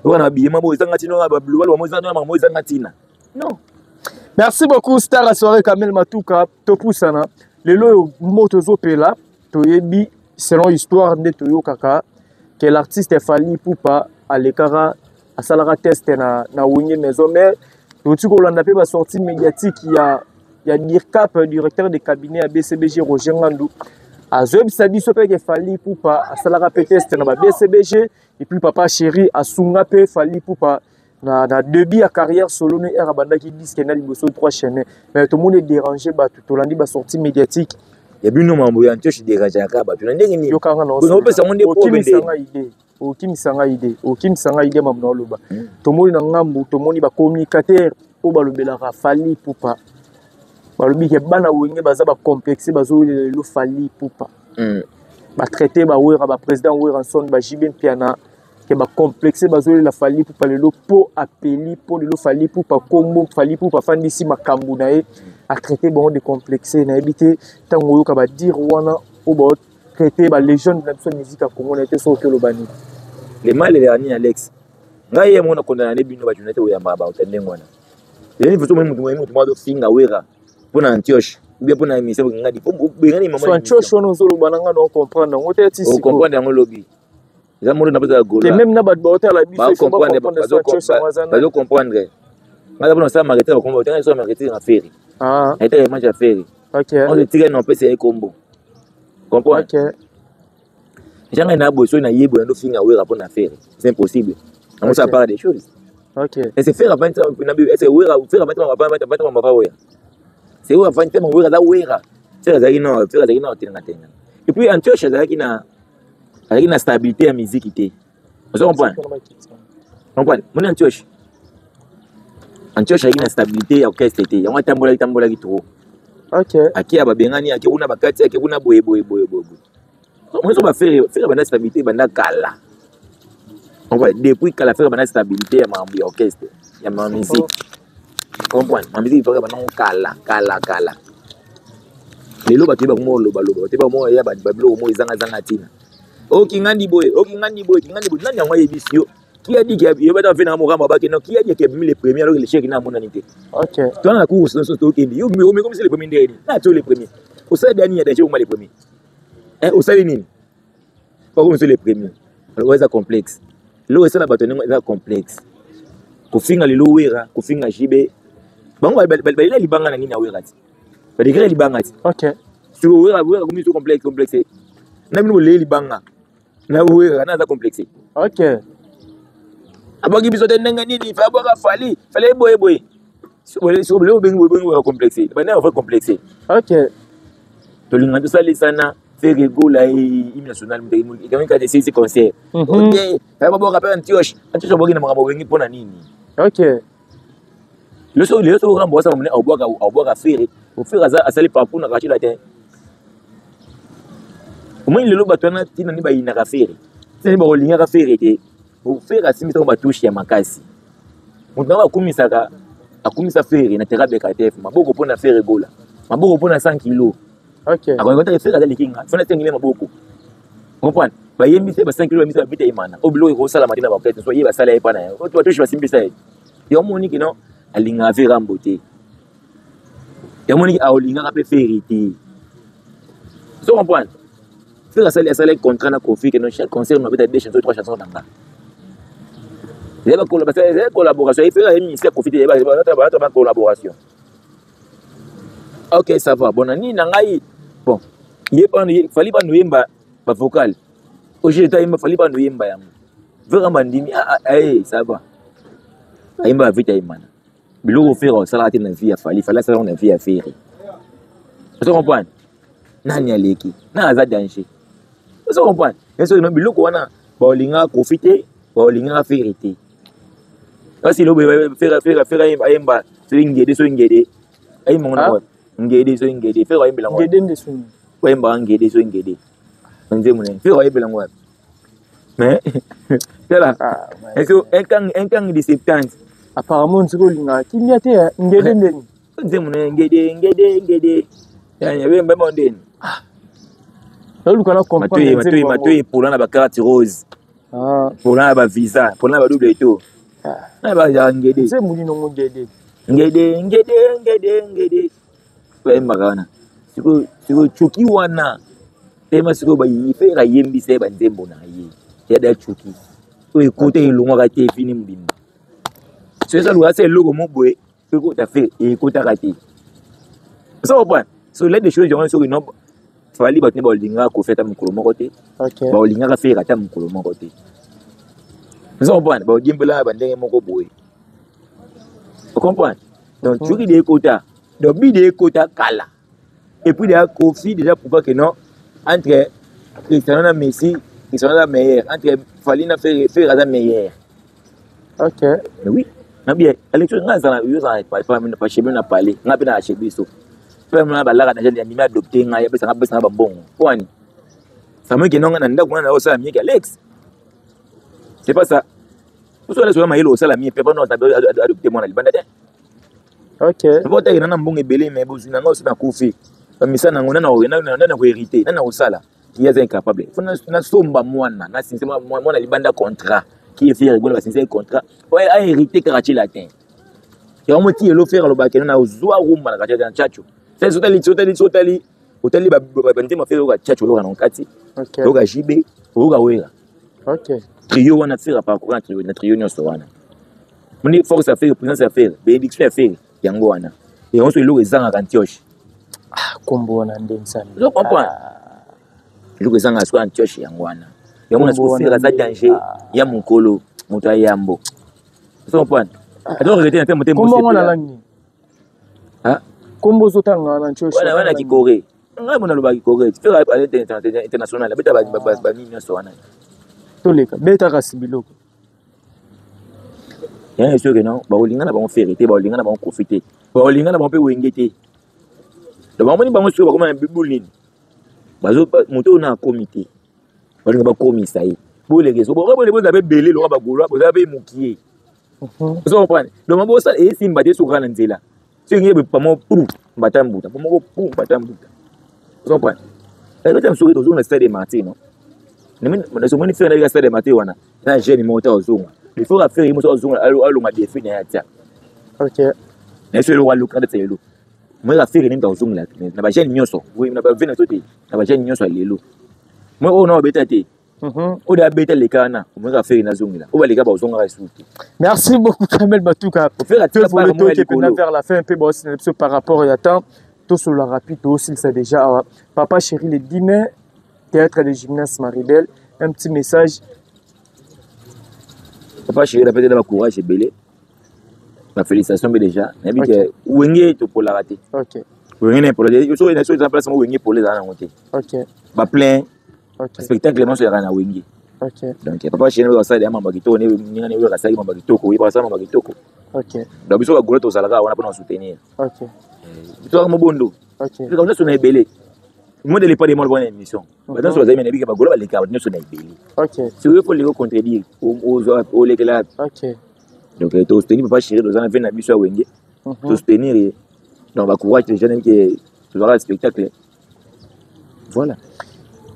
Oyo na biyema bo ezanga ntina, balobaloba mo ezanga mo ezanga ntina. Non. Merci beaucoup Star à soirée Kamel Matuka topusana lelo oyo moto ezopela. Toyebi selon histoire nde toyokaka que l'artiste Fally Ipupa alekaka, asalaka test na Wenge Maison Mère. Toti kolanda mpe basortie médiatique ya DIRCAP, directeur de cabinet ya BCBG Roger Ngandu, azoyebisa biso mpe ke Fally Ipupa asalaka mpe test na ba BCBG et puis papa chéri asunga mpe Fally Ipupa na début ya carrière solo ne era bandaki disque na liboso trois chemins. Mais tout le monde est dérangé, bato tolandi ba sortie médiatique ya bino mambo ya Antioche dérangeaka bato na ndenge nini? Yokanga na opesa ngo nde po okimisa nga idée, okimisa nga idée, okimisa nga idée mambo na oloba. Tomoni na ngambu, tomoni ba communicateur oyo balobelaka Fally Ipupa, balobi ke bana Wenge baza ba complexe, bazowelela lelo Fally Ipupa. Batraité ba Wera, ba président Werrason, ba JB Mpiana, ke ba complexe bazolela Fally Ipupa lelo po apeli po lelo Fally Ipupa kombo Fally Ipupa afandisi makambo na ye, atraité bango de complexe. Nayebi te ntango oyoka badire wana oyo baotraité ba légende na biso ya musique ya Congo, na ye te soki oloba nini. Le mal est nini, Alex? Ngai ye mona condamné bino ba journaliste oyamba ba ndenge wana. Ezali foto motu motu moko azofinga Wera mpo na Antioche ou bien mpo na émission ngadi bengani mama. So Antioche wana ozoloba na nga na comprendre yango te ti sikoyo. Ocomprendre yango lobi. Eza moto na pesa gola. Te même na bato baotala biso, il faut ba comprendre so Antioche yango aza na bazo comprendre. Ngai mpona osala marketing, bakombo te, ngai osala marketing na Ferre. Ah. Naitaka image ya Ferre. Ok. On tika na opesa ye kombo. Comprendre? Ok. Eza ngai na boye soki nayebi boye ndofinga Wera mpo na Ferre. C'est impossible. Yango ça part des choses. Ok. Et c'est Ferre avant na bi, est-ce que Wera Ferre avant avant avant avant Wera. C'est Wera avant tellement Wera za Wera. Ferre azalaki na Ferre azalaki na tenga tenga. Et puis Antioche azalaki na stabilité ya musique te. Ozo comprendre? Comprendre? Moni Antioche. Antioche azalaki na stabilité ya orchestre te. Yango atambolaki tambolaki trop. Ok. Aki babengani, aki kuna bakati, aki kuna boye boye boye boye. Moi so ba Ferre Ferre banda stabilité banda kala. Comprendre? Depuis kala Ferre banda stabilité ya makambo ya orchestre, ya ma musique. Comprendre? Ma musique Ferre banda kala kala kala. Lelo bato yeba mo loba loba, bato yeba mo ya ba biloko mo ezanga zanga tina. Oh kingandi boye, oh kingandi boye, kingandi boye. Nani yango ayebisi yo? Qui a dit qu'il y a pas fait na morambo ba non, qui a dit qu'il y a mis les premiers alors que les chèques na monani te? Ok. Toi na course so to kendi. Yo mais comme c'est les premiers ndeni. Na to les premiers. Osali dani ya danger les premiers. Eh, osali nini? Pas comme c'est les premiers. Alors eza complexe. Lelo esala bato ndenge eza complexe. Kofinga lelo Wera, kofinga JB. Bango balela libanga na nini ya Wera ti? Badekela libanga ti. Ok. Siko Wera Wera komi so complexe complexe. Na bino boleli libanga. Na Wera na aza complexe. Ok. Abwaki biso te ndenge nini? Fa abwaka Fally, Fally boye boye. Siko lelo obengi boye boye Wera complexe. Bana vrai complexe. Ok. Tolinga tosalisana Ferre Gola hymne national ekangi kaka esisi concert. Ok, babwaka mpe Antioche. Antioche abwaki na makambo obengi mpona nini? Ok. Lelo so Rambo asala monene abwaka abwaka Ferre. Ferre aza asali parcours na quartier latin. Omoni lelo bato wana ntina nini bayinaka Ferre? Ntina nini bakolingaka Ferre te? Ferre asimbisaka batouche ya makasi. Moto nango akumisaka akumisa Ferre na terrain BKTF, maboko mpona Ferre Gola, maboko mpona 100 kilo. Ok. Akoki Ferre aza likinga, fona tengele maboko. Comprendre? Bayembi se ba 5 kilo bayembi se babita imana. Oyo biloko ekosalama te na baorchestre, so ye basala ye mpa na ye. Oyo batouche basimbisa ye. Yango moni kino alingaka Ferre Rambo te. Yango moni aolingaka mpe Ferre te. So comprendre? Ferre asali asali contrat na Koffi que non, chaque concert mabeta deux chansons, trois chansons na nga. Ezali collaboration. Ferre ayebi ministère Koffi te, balata ba collaboration. Ok, ça va. Bon, na nini na ngai? Bon. Ye Fally bando yemba ba vocal. Oje ta yemba Fally bando yemba yango. Vera bandimi ah ah eh ça va. Ayemba vite ayemana. Biloko Ferre osalaka te na vie ya Fally, Fally asalaka na vie ya Ferre. Ozo comprendre? Nani aleki? Nani aza danger? Ozo comprendre? Mais soki biloko wana baolingaka Koffi te, baolingaka Ferre te. Kasi lobo Ferre Ferre Ferre ayemba soki ngede soki ngede. Ayemba ngo na wapi? Ngede soki ngede Ferre ayembela ngo. Ngede nde soki. Oyembaka ngede soki ngede. Nzembo na ye. Ferre ayembela ngo wapi? Mais tala est-ce un kang de 70 apparemment nziko olingaka kimia te ngede ndeni nzembo na ye ngede ngede ngede yabemba mo ndeni naluka na comprendre matoi matoi epola na bacarte rose pola na bavisa pola na badouble eto na ba ngede nzembo nini ngo ngede ngede ngede ngede ngede bayembaka wana sikoyo sikoyo coki wana tema sikoyo Ferre ayembisa ye banzembo na ye ya da coki oyo ekota elongwaka te efini mobimba so eza luka asa eloko mo boye ekota Ferre ekotaka te oza comprendre. So la des choses yango soki no Fally bato nde balingaka Koffi ata mokolo moko te, balingaka Ferre ata mokolo moko te, oza comprendre, baodiembelaka bandenge moko boye, ocomprendre. Donc soki de ekota, donc bi de ekota kala et puis déjà Koffi déjà prouva que non, entre Cristiano na Messi, Cristiano aza meilleur, entre Fally na Ferre, Ferre aza meilleur. Ok. Mais oui, na bien Alexo nga azala yo azala pa chez na parler nga pe na chez biso pe na balaka na jeune ndimi adopter nga ya pesa nga pesa nga bambongo poani ça me que non na ndako na osala mieux qu'Alex, c'est pas ça. Oso Alex oya mayele osala mieux pe pas adopter mwana libanda te. Ok. Po otaki na mbongo ebele mais bozwi na nga osi nakufi bamisala nango nana na kohérite nana kosala ki aza incapable fo nasomba mwana nasinse mwana libanda contrat ki e Ferre Gola basinse contrat oyo ahérité quartier latin yango moti elo Ferre alobaka na ozwa rumba na quartier na tchatcho sotali sotali sotali otali banzembo Ferre oyoka tchatcho oyoka na kati oyoka JB oyoka Wera trio wana Ferre parcours na trio nyonso wana moni force ya Ferre, présence ya Ferre, bénédiction ya Ferre yango wana yango so eloko ezangaka Antioche. Kombo wana nde nzambe. Ozo comprendre, eloko ezangaka sikoyo Antioche yango wana yango na sikoyo Ferre aza danger ya mokolo moto ayambo, ozo comprendre, azo regretter na te motema. Kombo wana langi kombo ozotanga wana Antioche. Wana wana kikore ngai mona alobaka kikore Ferre international abeta banini nyonso wana. Toleka beta kasi biloko. Yango soki non bakolinga na bango Ferre te, bakolinga na bango Koffi te, bakolinga na bango mpe Wenge te. Donc bamoni bango soki bakoma na bibulu nini bazo moto oyo na akomi te balinga bakomisa ye boleke so boka boza mpe ebele loka bagolwa boza mpe mokie, ozo comprendre. Donc mabosala esimba te soki kaka na nzela soki nge pamo pu mbata mbuta po moko pu mbata mbuta, ozo comprendre. Elota soki tozonga na stade de martyr non omoni Ferre na stade de martyr wana na jeune moko te ozonga, il faut affaire ye moso azonga alonga défi na ye atia. Na so eloko aluka ndeti lelo moyeka Ferre nini azongela na bajeune nyonso na bave na so te na bajeune nyonso ya lelo moi oyo na babeta te oyo abeta leka wana omoyeka Ferre nazongela oyo baleka bazongaka esuku te. Merci beaucoup Kamel Batuka. Ferre vers la fin un peu bon par rapport à temps tout sur la rapide aussi ça déjà papa chéri le 10 mai théâtre de gymnase Maribel, un petit message. Papa chéri napesi na bacourage ebele, bafélicitation mpe déjà nayebi ke Wenge topolaka te. Wenge na epola te soki eza place moko Wenge epola ezala nango te. Baplein spectacle nyonso ezalaka na Wenge. Donc papa chéri basala ya mamba kitoko ninga ne oyo asalaki mamba kitoko oyeba asala mamba kitoko. Donc biso bagola tozalaka wana mpona soutenir biso kaka mobondo nyonso na ebele modele pas de mal bona émission bato nyonso bazali nayebi ke bagola balekaka bato nyonso na ebele. Soki faut leko contredire olekela. Donc tosoutenir papa chéri, toza na ve na biso ya Wenge, tosoutenir ye. Donc bacourage déjà nayebi ke tozalaka spectacle, voilà.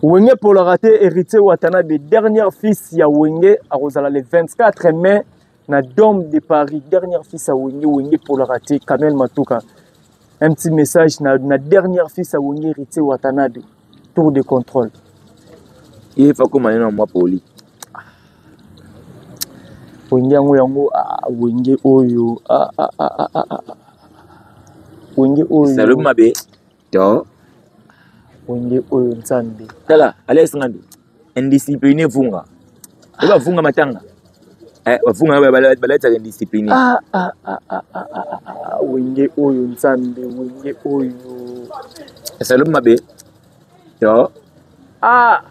Wenge polaka te, Héritier Watanabe dernier fils ya Wenge akozala le 24 mai na Dôme de Paris, dernier fils ya Wenge. Wenge polaka te. Kamel Matuka, un petit message na dernier fils ya Wenge Héritier Watanabe, tour de contrôle. Ye fa koma neno mwa poli. Wenge yango yango ah, Wenge oyo ah, ah, ah, ah, ah, ah. Wenge oyo salobi mabe to. Wenge oyo Nzambe. Tala, Alex Ngandu, indiscipliné vunga. Oyo bavunga matanga. Eh, bavunga balatisaka indiscipliné. Ah, ah, ah, ah, ah, ah, ah, wenge oyo Nzambe, wenge oyo. Esalobi mabe. To. Ah.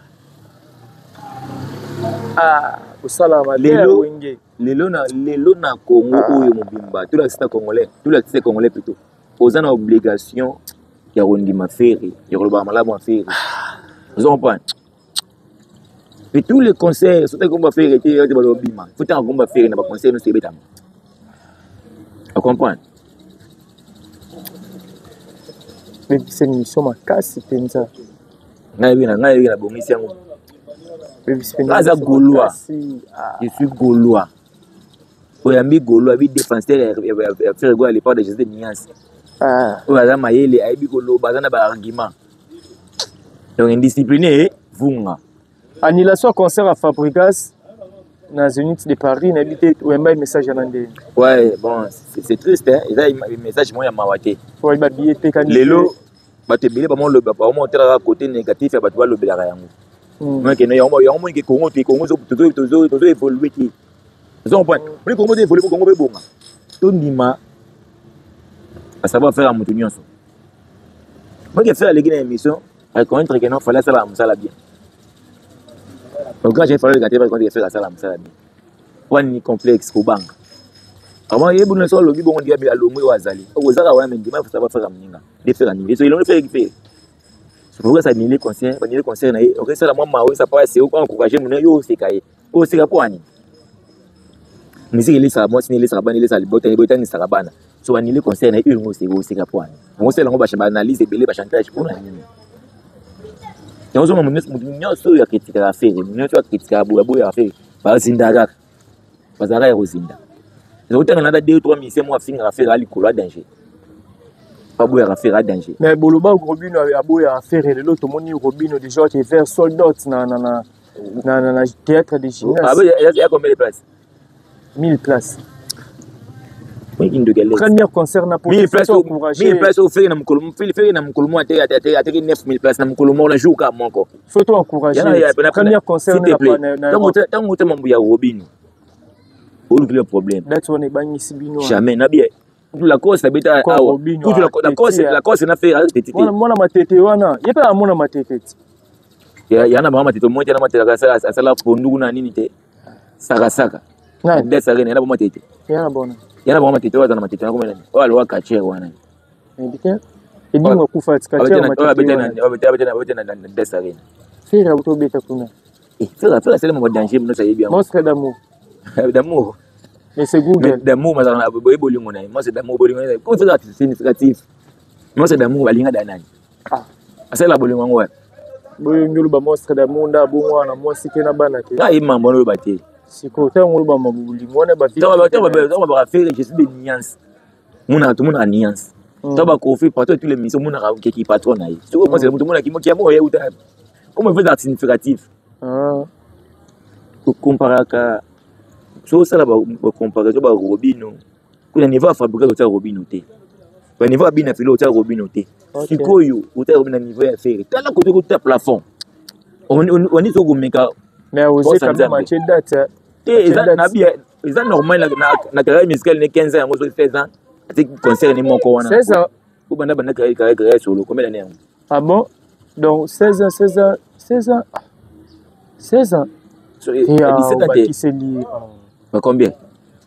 Ah, kosala mabe lelo wenge. Lelo na Congo ah. Oyo mobimba, tout l'artiste congolais, tout l'artiste congolais plutôt. Oza na obligation ya kondima Ferre, ya kolobaka malamu ya Ferre. Ozo comprendre? Mais tous les concerts, soki komba Ferre te, ete bato babima. Faut tanga komba Ferre na baconcert nyonso ebetama. Ocomprendre? Bebisa émission makasi mpenza. Ngai yebi nabongisi yango. Aza Gaulois. Je suis Gaulois. Oyambi Gaulois, abi défenseur ya Ferre Gola à l'époque de Jésus de Nuance. Oyo aza mayele, ayebi koloba, aza na baargument. Donc indiscipliné, vunga. Annulation concert à Fabregas na Zénith de Paris, nayebi te oyamba message yana ndenge. Ouais, bon, c'est triste, hein. Eza message moko ya mawa te. Po babillet etekani. Lelo bato ebele bamoloba, bamotalaka côté négatif ya bato balobelaka yango. Okende yango monike Congo te, Congo tozo évolue te. Ozo comprendre? Moni Congo tozo évolue po Congo mpe ebonga. Tondima basavoir faire ya moto nyonso. Moke Ferre aleki na émission, reconnaître que non, Fally asalaka mosala bien. Au grand jamais Fally aleka te, reconnaître que Ferre asala mosala bien. Wana ni complexe kobanga. Avant yebi nyonso alobi bongo ndiabi alongwe oyo azali. Ozaka wana me ndima savoir faire ya moninga. Nde Ferre anime. So elongo Ferre Ferre. Pourquoi ça annule concert, annule concert na ye. Okesala mwa mawe ça passe, oko encourager moninga yo oseka ye. Oseka po ani? Musique elesaka mwasi, elesaka bana, elesaka libota, etangisaka bana. So annule concert na ye, oyo oseka oseka po ani? Osala yango baanalyse ebele, bachantage mpona nini? Yango ozomona moto nyonso oyo akritikaka Ferre, moto nyonso oyo akritikaka boye aboyaka Ferre, bazindaka kaka, bazalaka ya kozinda. Ezokotanga na 2 3 musicien moko afingaka Ferre a likolo, a danger, baboyaka Ferre, a danger. Mais boloba Robino aboyaka Ferre, lelo tomoni Robino déjà ke vers sold out na théâtre de gymnase. Ya combien de places? 1000 places. Premier concert na 1000 places, 1000 places oyo Ferre na mokolo, Ferre na mokolo moko ateki 9000 places na mokolo moko, na jour ka moko. Faut to encourager premier concert. Ntango ota mambo ya Robino, olukili problème. Date wana ebangisi bino? Jamais nabia Lacoste abeta awa, kutu Lacoste, Lacoste na Ferre te. Mwana matete wana, ye mpe amona matete ti. Ya na bango matete moi te, na matete asala pondu kuna nini te, sakasaka desarene ya na bango matete. Ya na bona. Ya na bango matete oyo aza na matete nakoma nani oyo alowa quartier wana. Edingo akufa tika. Abeta na desarene. Ferre autobeta kuna. Ferre, Ferre asali mama danger nyonso ayebi yango. Monstre d'amour. D'amour. Mais c'est Google. D'amour mazalaka na boye bolingo na ye, monstre d'amour bolingo na ye comme ça significatif. Monstre d'amour balinga da nani asalela bolingo yango wana. Boyongi oloba monstre d'amour nda abongo wana mwasi te na bana te. Ngai mambo wana oloba te. Sikoyo ntango oloba bolingo wana. Ntango baka Ferre, je suis de nuance, monaka tomonaka nuance. Ntango bakofi patron, tous les missions omonaka keki patron na ye. Soki monstre moto omonaki moki yango oye uta comme il faut significatif. Kokomparaka, soki osala bacomparaison barobino kuna, niveau ya Fabregas otia Robino te, ba niveau ya bina filo otia Robino te. Sikoyo otia Robino na niveau ya Ferre, tala kote kota plafond oni soki komeka. Mais oze quand même atie date. Te, eza na bia, eza normal na carrière musicale ne 15 ans yango, soki 16 ans ati concert ni moko wana. 16 ans. Po banda banda carrière solo, combien d'années yango? Ah bon, donc 16 ans, 16 ans, 16 ans, 16 ans. 17 ans te. Bakiseli. Ba combien?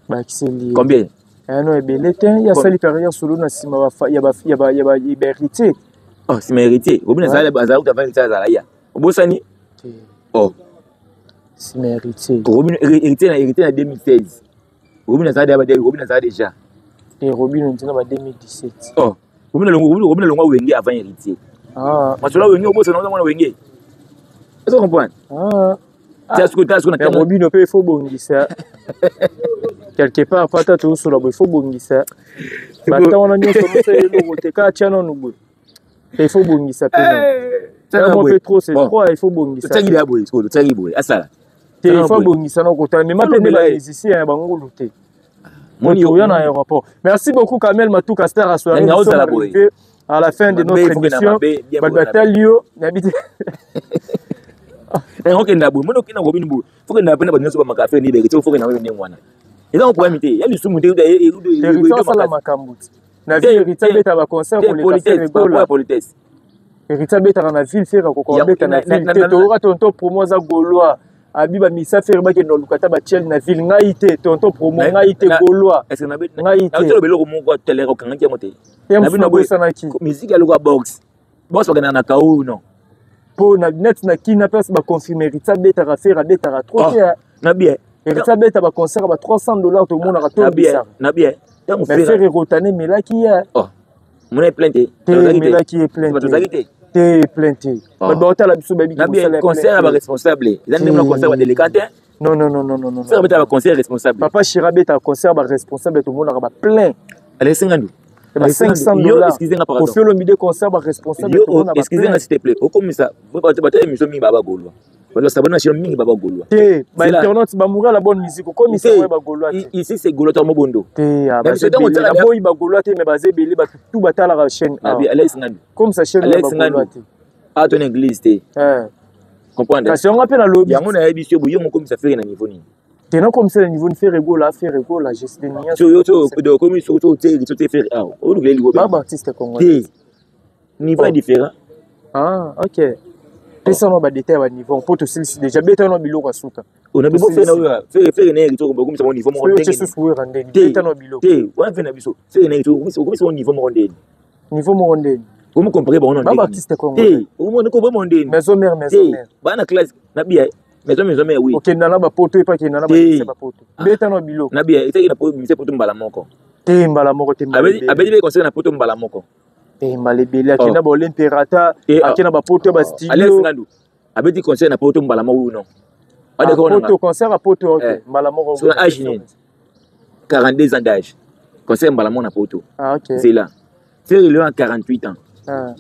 Bakiseli. Combien? Ano ebele te, ya sali carrière solo na nsima ya bahéritier. Oh, nsima héritier Robino azala kuta avant héritier azala ya obosani oh. Nsima héritier. Robino, héritier na héritier na 2016, Robino azala déjà, Robino azala déjà. Te, Robino ntina ba 2017. Oh, Robino longo, Robino longo Wenge avant héritier. Ah. Masolo Wenge obosana, oza mwana Wenge, ozo comprendre? Ah. Tia sikoyo, tala sikoyo na Robino mpe il faut bongisa quelque part po ata tozosola boye, il faut bongisa bata wana nyonso mosala eloko te, kaka tia nanu boye, il faut bongisa mpe mo mpe trop c'est trop, il faut bongisa. Totiaki ya boye, sikoyo totiaki boye asala. Te, il faut bongisa na kotala mema mpe nde bamusicien ya bangulu te oya na aéroport. Merci beaucoup Kamel Matuka Star. Asoirée. À la fin de notre émission, bato batali yo, nayebi te. Okenda boye, moni okenda kobini boye, fokenda pene bato nyonso bamaka affaire nini, héritier fokenda oyo ndenge wana eza ngo problème te, ya lisumu te. Héritier asala makambo te na ville. Héritier abeta baconcert koleka Ferre Gola. Politesse. Héritier abetaka na ville, Ferre akoka abeta na ville te. Toyoka tonton Promo aza Gaulois, abi bamisa Ferre bakende oluka ata batiele na ville. Ngai te, tonton Promo, ngai te, Gaulois, ngai te. Eloko moko ateleka, okangaki yango te. Ye mosusu nabosanaki. Musique ya lokola boxe, boxe bakendaka na kau non. Mpo na net na kina place baconfirme, Héritier abetaka, Ferre abetaka trop te. Na bien. Héritier abeta baconcert ba 300 $ tomonaka. Na bien, na bien. Ntango Ferre ekotane, emelaki ye. Mona plein te. Te, emelaki ye plein te. Te, te, plein te. Bato baotala biso bayebi. Na bien, concert ya baresponsable eza ndenge na concert badélinquant te. Non, non, non, non, non, non. Ferre abeta baconcert responsable. Papa Chéri abeta concert baresponsable, tomonaka baplein. Alesengandu. Ba 500 $. Excusez nga, pardon. Koffi Olomide, concert baresponsable. Excusez nga, s'il te plaît. Okomisa bato émission mingi baba Gaulois, bato sabona na chaîne mingi baba Gaulois. Te, bainternaute bamouri la bonne musique, okomisa oyo bagaulois te. Ici c'est Gaulois to mobondo. Te, naboyi bagaulois te, mais baza ebele, bato tu batalaka chaîne. Alex Ngandu. Comme ça, chaîne Alex Ngandu te. Ah, ton église te comprendre. Kasi yango mpe nalobi. Yango nayebi so boye, mokomisa Ferre na niveau nini? Te, nakomisa na niveau ni Ferre Gola. Ferre Gola, je Okomi soki otie te Ferre awa, olukela ligo. Ba artiste congolais. Te, niveau ya différent. Ah ok, pesama badétail ya baniveau mpo tosilisi déjà. Betano biloko ya suka. Ferre na héritier, okomisa mo niveau moko. Ndenge susu wera ndeni, betano biloko. Te, wana fe na biso, Ferre na héritier, okomisa mo niveau moko ndeni. Niveau moko ndeni? Okomi compare bango. Ba artiste congolais. Te, okomona mo ndeni. Maison mère, maison mère. Bana classe na bia maison, maison mère, oui. Okenda na bapoto, epa kenda na bamise bapoto, betano biloko. Na bia etaki na mise poto mbala moko. Te, mbala moko te. Abeti mpe concert na poto mbala moko. Te, mbala ebele. Akenda ba Olymperata, akenda bapoto ya bastudio. Abeti concert na poto mbala moko, non? Poto, concert ya poto, ok, mbala moko. So na âge nini? 42 ans d'âge, concert mbala moko na poto. Ah, ok. C'est là Ferre il a 48 ans. Ah.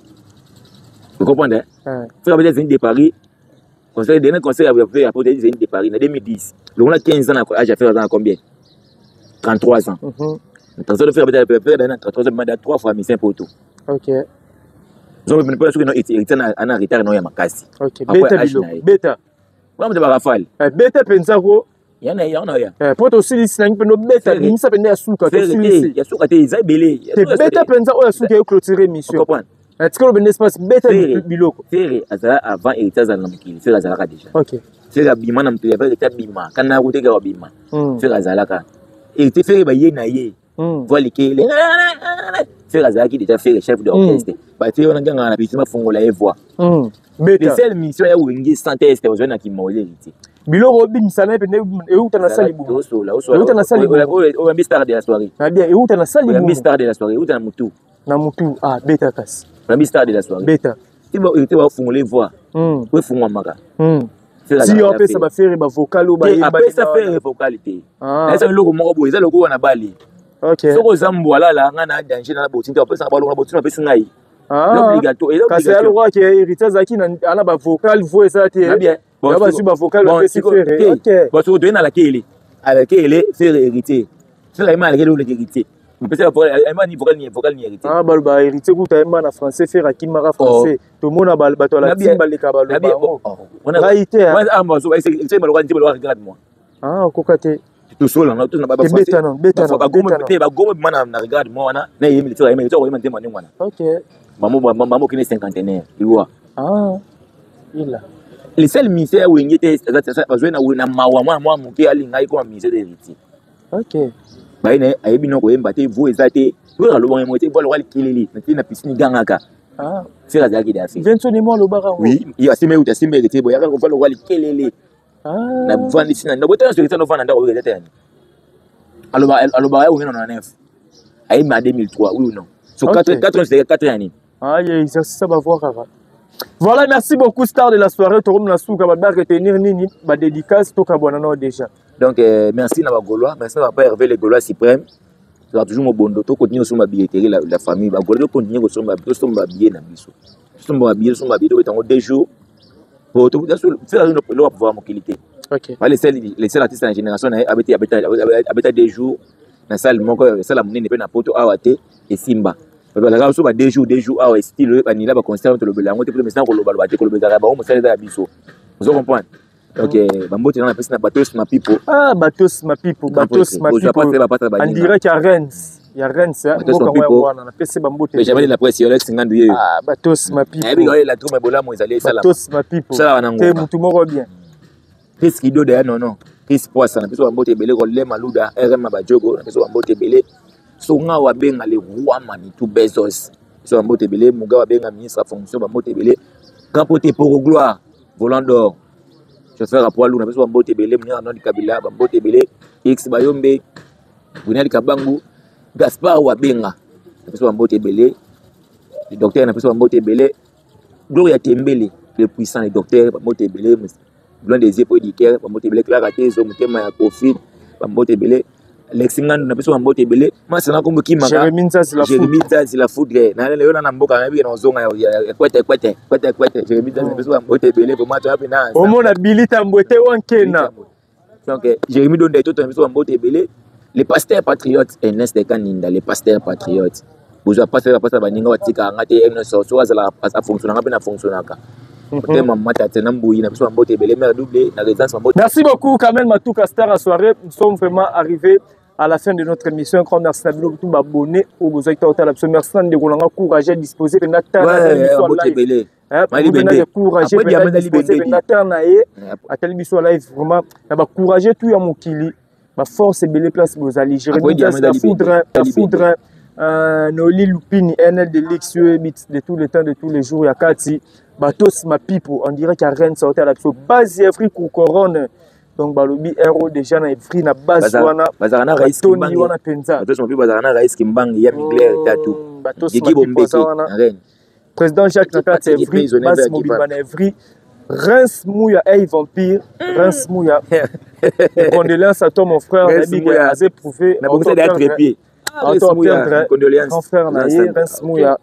Vous comprenez? Ah. Ferre abeti Zénith de Paris, concert, dernier concert ya Ferre ya poto, Zénith de Paris na 2010. Longola 15 ans na âge ya Ferre, aza na combien? 33 ans. 33 ans, Ferre abeti, Ferre na 33 ans, mada trois fois mission poto. Ok. Zongo mpe soki héritier ana retard na ya makasi. Ok, beta biloko, beta. Wana moto barafale. Beta mpenza ko. Yana yango na ya. Po tosilisi nangi mpenza, obeta, bimisa mpenza ya suka, tosilisi. Ya suka te, eza ebele. Te, beta mpenza oyo ya suka, yo clôture émission. Tikalo bende espace, beta biloko. Ferre azala avant héritier azala na mokili, Ferre azalaka déjà. Ok. Ferre abima na mokili avant héritier abima. Kana koteka abima, Ferre azalaka. Héritier, Ferre baye na ye voix likele, Ferre azalaki déjà. Ferre chef d'orchestre, batie wana nganga na piscine, bafongola ye voix. Le seul mission ya Wenge sans test ozali na kimole héritier. Biloko obimisa na ye pene euta na sali bumu, euta na sali oyambi star de la soirée. Na bien, euta na sali. Oyambi star de la soirée, euta na mutu. Na mutu, ah, beta kasi. Oyambi star de la soirée. Beta. Ti héritier bafongola ye voix oyo efungwamaka. Si yo apesa baFerre bavocal oyo. Apesa Ferre vocal te. Nayesa eloko moko boye, eza lokola na bali. Soki oza mbwalala, ngai na danger na botini te, bapesanga balongo na botini, bapesi ngai. Kasi alokaki héritier azalaki ana bavocal, voix eza te, ya bazwi bavocal, bapesi Ferre, ok. Bon, soki toye na alakele, alakele Ferre, héritier, Ferre ayema alakele oleki héritier, mopesa ayema ni vocal, ni vocal ni héritier. Ah, baloba héritier kuta ayemba na français, Ferre akimaka français. Tomona bato ya latine baleka, baloba yango, ngai te. Regarde moi. Ah, okoka te. Tosola Beta. Bagoma bima na regarde moi wana na yemeli te, ayemeli te, okoyema nzembo ndenge wana. Mamo okende cinquantenaire liwa. Ah, ila. Le seul musicien ya Wenge te bazwi na mawa, mwana mwa moke alinga ye koma musicien de héritier. Baye na ye, ayebi no koyemba te, voix eza te. Oyo alobaka mo te, voix lokola likeleli na na piscine gangaka. Ferre azalaki de afe. Vincent mo alobaka ngo. Oui, ye asimba, euti asimba héritier boye, yaka voix lokola likelele na vandisi na ndako. Tala, soki novanda ndako oyo eza te, yani alobaka ya Wenge na 99, ayemba na 2003, oui ou non? So 4 ans, 4 ans ya nini? Ah, ye exercice bavoix kaka. Voilà, merci beaucoup, star de la soirée. Tokomi na suka, bato baretenir nini? Badédicace, tokabwana nao déjà. Donc merci na bagaulois, merci na papa Hervé, le Gaulois suprême. Tozala toujours mobondo, tocontinue kosomba billetterie, la famille bagaulois, tocontinue kosomba, tosomba billet na biso, tosomba babillet, tosomba billet, tobeta yango 2 jours po eloko pouvoir mokili te. Les seuls artistes na génération na ye abeta 2 jours na salle moko, salle monene mpe na poto awa te esimba. Bazalaka biso ba 2 jours, 2 jours awa, style banila baconcert, tolobela yango te po mesana kolobaloba te. Kolobelaka bango, mosala eza ya biso, ozo comprendre? Donc bambote nanga napesi na Batos Mapipo. Ah, Batos Mapipo, Batos Mapipo en direct ya Rennes, ya Rennes, mboka yango wana. Napesi bambote. Benjamin de la presse, Alex Ngandu ye. Ah, Batos Mapipo, nayebi ka la troume, bolamu ezali esala. Batos Mapipo sala wana. Te mutu moko bien. Chris Kidoda ya nono, Chris Poisa, napesi bambote ebele. Kolema Luda RM Bajogo, napesi bambote ebele. Songa wabenga le roi Manitou Bezos, biso bambote ebele. Muga wabenga ministre ya fonction, bambote ebele. Grand pote Poro Gloire Volant d'or, chauffeur ya poids lourd, napesi bambote ebele. Moninga Nodi Kabila, bambote ebele. X Bayombe, Brunel Kabangu, Gaspard Wabenga, napesi bambote ebele. Le docteur, napesi bambote ebele. Gloria Tembele le puissant, le docteur, bambote ebele. Blanc des yeux po édicaire, bambote ebele. Clara Tezo, motema ya Kofi, bambote ebele. Lexi Ngandu, napesi bambote ebele. Masana kombo kimaka. Jérémy Nzazi la Jérémy Nzazi la foudre na yo na mboka, nayebi na ozonga ya kwete kwete kwete kwete. Jérémy Nzazi, napesi bambote ebele vraiment, toyapi na omona Billy Tambwe te wankena. Donc Jérémy Donda Etoto, napesi bambote ebele. Le pasteur patriote Ernest Kaninda, le pasteur patriote, bozwa pasteur, pasteur baninga batikaka nga te nyonso so azalaka afonctionnaka mpe na fonctionnaka. Motema mama na mbuyi, na biso bambote ebele. Mare double na résidence, bambote. Merci beaucoup, Kamel Matouka, star à soirée. Nous sommes vraiment arrivés à la fin de notre émission. Un grand merci à bino tout abonné au besoin de la. Merci na ndeko nanga courage disposé pena tala biso live. Ebele courage pena disposé pena tala na ye atali biso live, vraiment na ba courage tout ya mokili, ba force ebele place bozali. Jérémy Dias la foudre, la foudre. Noli Lupini, NL de l'X, de tous les temps, de tous les jours, ya kati. Batos Mapipo, on dirait qu'il y a Rennes, ça la base Evry Couronne. Donc balobi ero déjà na Evry na base wana. Bazalaka na Rais. Toni wana penza. Batos Mapipo bazalaka na Rais Kimbangi ya Migler Tatu. Batos Mapipo wana. Président Jacques na kati Evry, base mobimba na Evry. Reims Mouya, hey vampire, Reims Mouya. Condoléances à toi, mon frère, Nabi a éprouvé. Na bongisa de trépied. Condoléances. Grand frère na ye, Reims Mouya.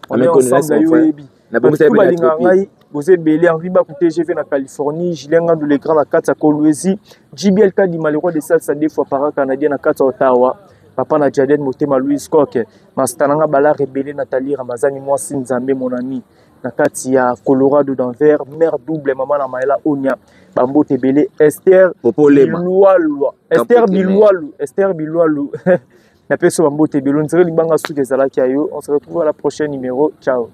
On est ensemble na yo yebi. Na bongisa de balinga ngai, boze ebele. Henri Baku TGV na Californie, Julien Ngandou le grand na kati ya Kolwezi, JBL Kadima le roi de salsa deux fois para canadien na kati ya Ottawa. Papa na Jaden Motema Louis Coq, Master nanga Bala Rebele Nathalie Ramazani mwasi Nzambe mon ami na kati ya Colorado Denver, mère double mama na Maela Onia, bambote ebele. Esther Bilwalwa, Esther Bilwalu, Esther Bilwalu, napesi bambote ebele. On dirait libanga suki ezalaki ya yo. On se retrouve à la prochaine numéro. Ciao.